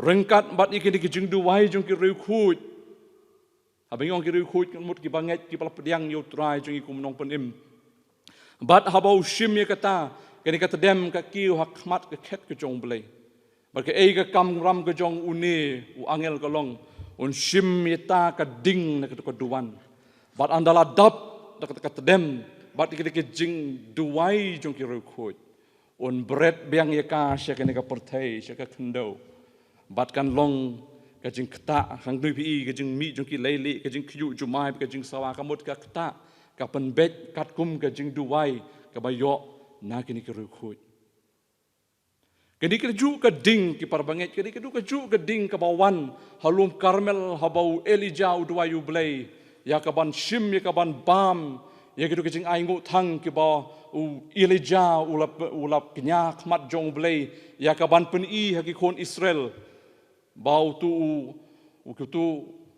ryngkat bad ïa kine ki jingduwai jong ki riewkhuid. Haba ngi ong ki riewkhuid, ka mut ki bangeit kiba la pdiang ïa U Trai jong ngi kum u nongpynim. Bad haba u shim ïa kata, kane ka tdem ka kiew ha khmat ka khet ka jong U Blei. Bad kaei ka kamram ka jong une u angel ka long, un shim ïa ta ka ding na kata ka duwan. Bad ynda la dap da kata ka tdem bad ïa kata ka jingduwai jong ki riewkhuid, un bret biang ïa ka sha kane ka pyrthei, sha ka khyndew. Bad kan long ka jingktah, hangta phi i ka jingmih jong ki leilieh, ka jingkhynñiuh jumai, ka jingsawa, ka mut ka ktah, ka pynbeit katkum ka jingduwai kaba ïoh na kine ki riewkhuid. Kane ka dei kajuh ka ding, ki para bangeit, kane ka dei kajuh ka ding kaba wan ha lum Karmel haba u Elijah u duwai ïa U Blei ïa kaban shim, ïa kaban bam ïa kito ki jingainguh thang kiba u Elijah u la, u la kñia ha khmat jong U Blei ïa kaban pyni ha ki khun Israel ba uto u, u, uto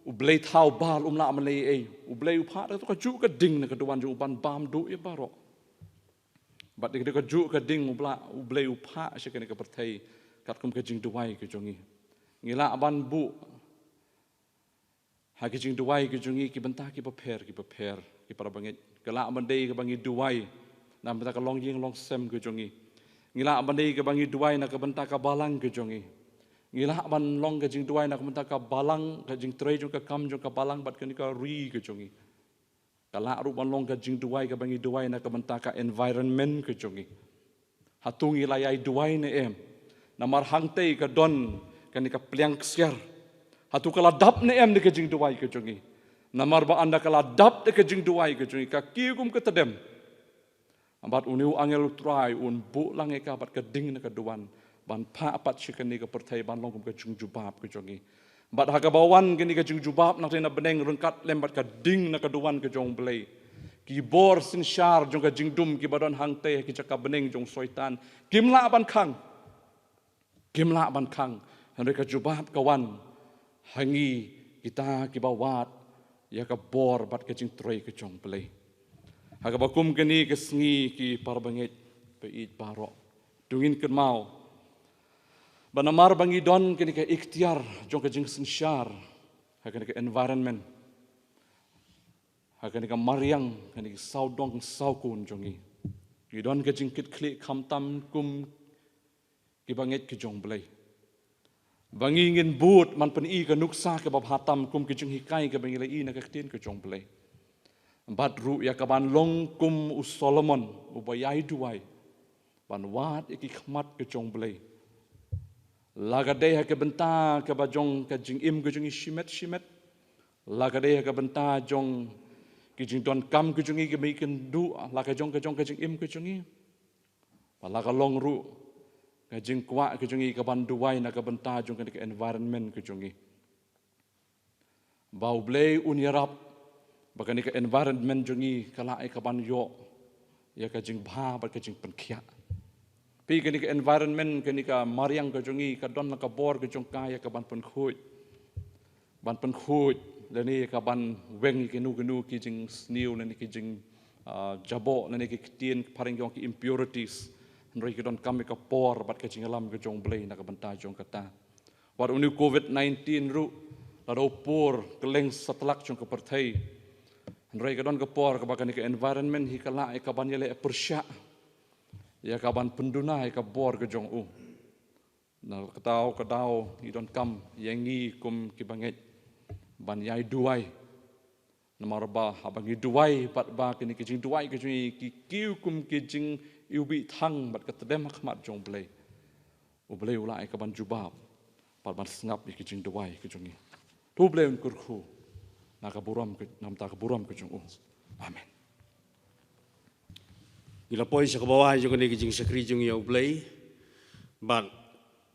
u blei thaw Baal um lah ban leh ei. U Blei u phah da kato kajuh ka ding na ka duwan jong u ban bam duh ïa baroh. Bad ïa kata kajuh ka ding U Bla-, U Blei u phah sha kane ka pyrthei katkum ka jingduwai ka jong ngi. Ngi lah ban buh ha ki jingduwai ka jong ngi ki bynta kiba pher, kiba pher, ki para bangeit. Ka lah ban dei kaba ngi duwai na ka bynta ka longïing longsem ka jong ngi. Ngi lah ban dei kaba ngi duwai na ka bynta ka balang ka jong ngi. Ngi lah ban long ka jingduwai na ka bynta ka balang, ka jingtrei jong ka kam jong ka balang bad kane ka ri ka jong ngi. Ka lah ruh ban long ka jingduwai kaba ngi duwai na ka bynta ka environment ka jong ngi. Hato ngi la ïai duwai ne em? Namar hangtei ka don kane ka pliang ksiar. Hato ka la dap ne em da ka jingduwai ka jong ngi? Namar ba ynda ka la dap da ka jingduwai ka jong ngi, ka kiew kum ka tdem. Bad une u angel U Trai un buh lang ïa ka bad ka ding na ka duwan ban phah pat sha kane ka pyrthei ban long kum ka jingjubab ka jong ngi. Bad ha kaba wan kane ka jingjubab na ka bneng ryngkat lem bad ka ding na ka duwan ka jong U Blei, ki bor synshar jong ka jingdum kiba don hangtei ha ki jaka bneng jong u Soitan kim lah ban khang. Kim lah ban khang, hynrei ka jubab ka wan ha ngi kita kiba wad ïa ka bor bad ka jingtrei ka jong U Blei. Ha kaba kum kane ka sngi, ki para bangeit, phi i baroh, to ngin kynmaw ba namar ba ngi don kane ka iktiar jong ka jingsynshar ha kane ka environment, ha kane ka mariang, kane ka sawdong sawkun jong ngi, ngi don ka jingkitkhlieh khamtam kum ki bangeit ka jong U Blei. Ba ngi ngin bud ban pyni ka nuksa kaba bha tam kum ka jinghikai kaba ngi la i na ka ktien ka jong U Blei. Bad ruh ïa kaban long kum u Solomon uba ïai duwai ban wad ïa ki khmat ka jong U Blei. La ka dei ha ka bynta kaba jong ka jingim ka jong ngi shimet shimet. La ka dei ha ka bynta jong ki jingdonkam ka jong ngi kaba ngi kynduh la ka jong ka jong ka jingim ka jong ngi. Ba la ka long ruh ka jingkwah ka jong ngi kaban duwai na ka bynta jong kane ka environment ka jong ngi. Ba U Blei un ïarap ba kane ka environment jong ngi ka lah ïa kaban ïoh ïa ka jingbha bad ka jingpynkhiah. Phi, kane ka environment, kane ka mariang ka jong ngi ka don la ka bor ka jong ka ïa kaban pynkhuid. Ban pynkhuid lane ïa kaban weng ïa kino kino ki jingsniew lane ki jing, ah, jaboh lane ki ktien phareng ki ong ki impurities. Hynrei ka donkam ïa ka por bad ka jingïalam ka jong U Blei na ka bynta jong kata. Wat une u covid nineteen ruh, lada u por kylleng satlak jong ka pyrthei, hynrei ka don ka por kaba kane ka environment hi ka lah ïa kaban ïaleh pyrshah ïa kaban pynduna ïa ka bor ka jong u. Na kata ka daw i donkam ïa ngi kum ki bangeit ban ïai duwai. Namar ba haba ngi duwai bad ba kine ki jingduwai ki jong ngi ki kiew kum ki jingiwbih thang bad ka tdem ha khmat jong U Blei, U Blei u la ai ka ban jubab bad ban sngap ïa ki jingduwai ki jong ngi. To U Blei un kyrkhu na ka burom ka, na ka bynta ka burom ka jong u. Amen. Ngi la poi sha kaba wai jong kane ka jingshakri jong ngi ïa U Blei. Bad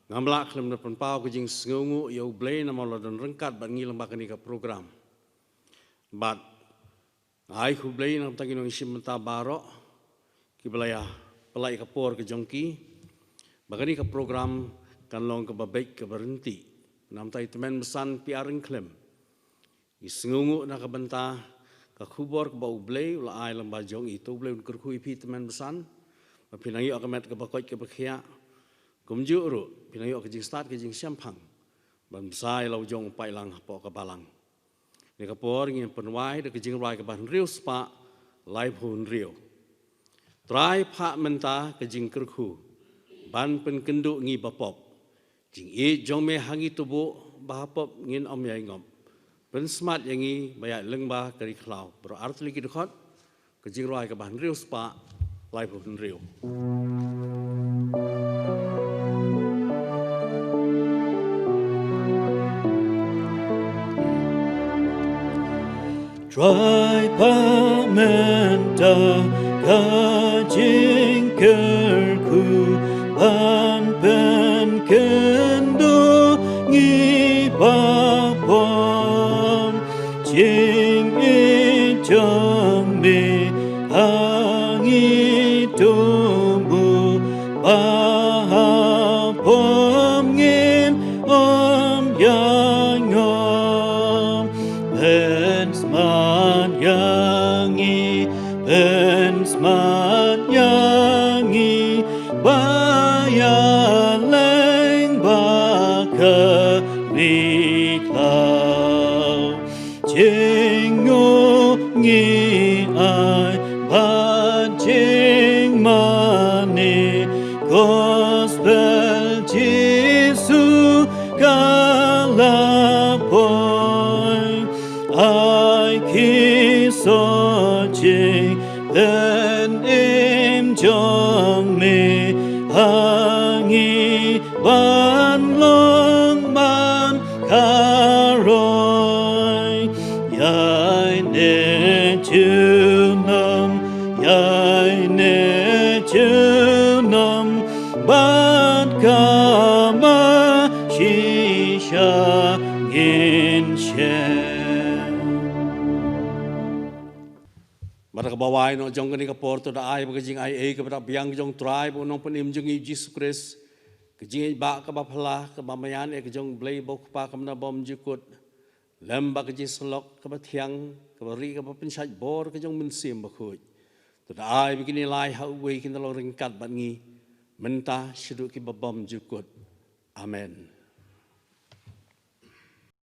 ngam lah khlem da pynpaw ka jingsngewnguh ïa U Blei namar la don ryngkat bad ngi lyngba kane ka program. Bad ai khublei na ka bynta ki nongshim bynta baroh kiba la ïa pynlait ka por ka jong ki ba kane ka program kan long kaba beit kaba ryntih. Na ka bynta i tymmen basan P R Ryngkhlem, ngi sngewnguh na ka bynta ka khubor kaba U Blei u la ai lyngba jong i. To U Blei un kyrkhu ïa phi tymmen basan ba phin nang ïoh ka met kaba koit kaba khiah. Kumjuh ruh phin nang ïoh ka jingstad ka jingshemphang ban bsa ïa la u jong u paidlang hapoh ka balang. Kane ka por ngin pynwai da ka jingrwai kaba hynriew spah laiphew hynriew. Trai, phah mynta ka jingkyrkhu ban pynkynduh ngi bapop. Jingïeit jong me ha ngi tubuh, ba ha pop ngin ym ïai ngop. Pynsmat ïa ngi ba ïaid lyngba ka ri khlaw. Baroh artylli ki dkhot, ka jingrwai kaba hynriew spah laiphew hynriew. Trai, phah mynta ka jingkyrkhu ban pynkynduh ngi bapop. Jingïeit jong me ha ngi tubuh, ba ha pop ngin ym ïai ngop. Pynsmat ïa ngi, pynsmat ïa ngi ba ïaleng bad ka ri khlaw. Jingngooh ngi ai bad jingmane, gospel Jisu ka la poi. Ai ki soh jingpynim jong me ha ngi ban long man kharoi. Ïaineh junom, ïaineh junom bad ka Mashih sha ngin shem. Bad ha kaba wai noh jong kane ka por, to da ai ba ka jingaiei kaba da biang jong U Trai bad U Nongpynim jong ngi Jisu Khrist, ka jingïeit ba kaba phylla, kaba maian eh ka jong U Blei uba U Kpa ka Mynsiem Bakhuid, lem bad ka jingsyllok kaba thiang, kaba rieh, kaba pynshait bor ka jong U Mynsiem Bakhuid, to da ai ba kine lai ha uwei kin da long ryngkat bad ngi mynta shaduh kiba bymjukut. Amen.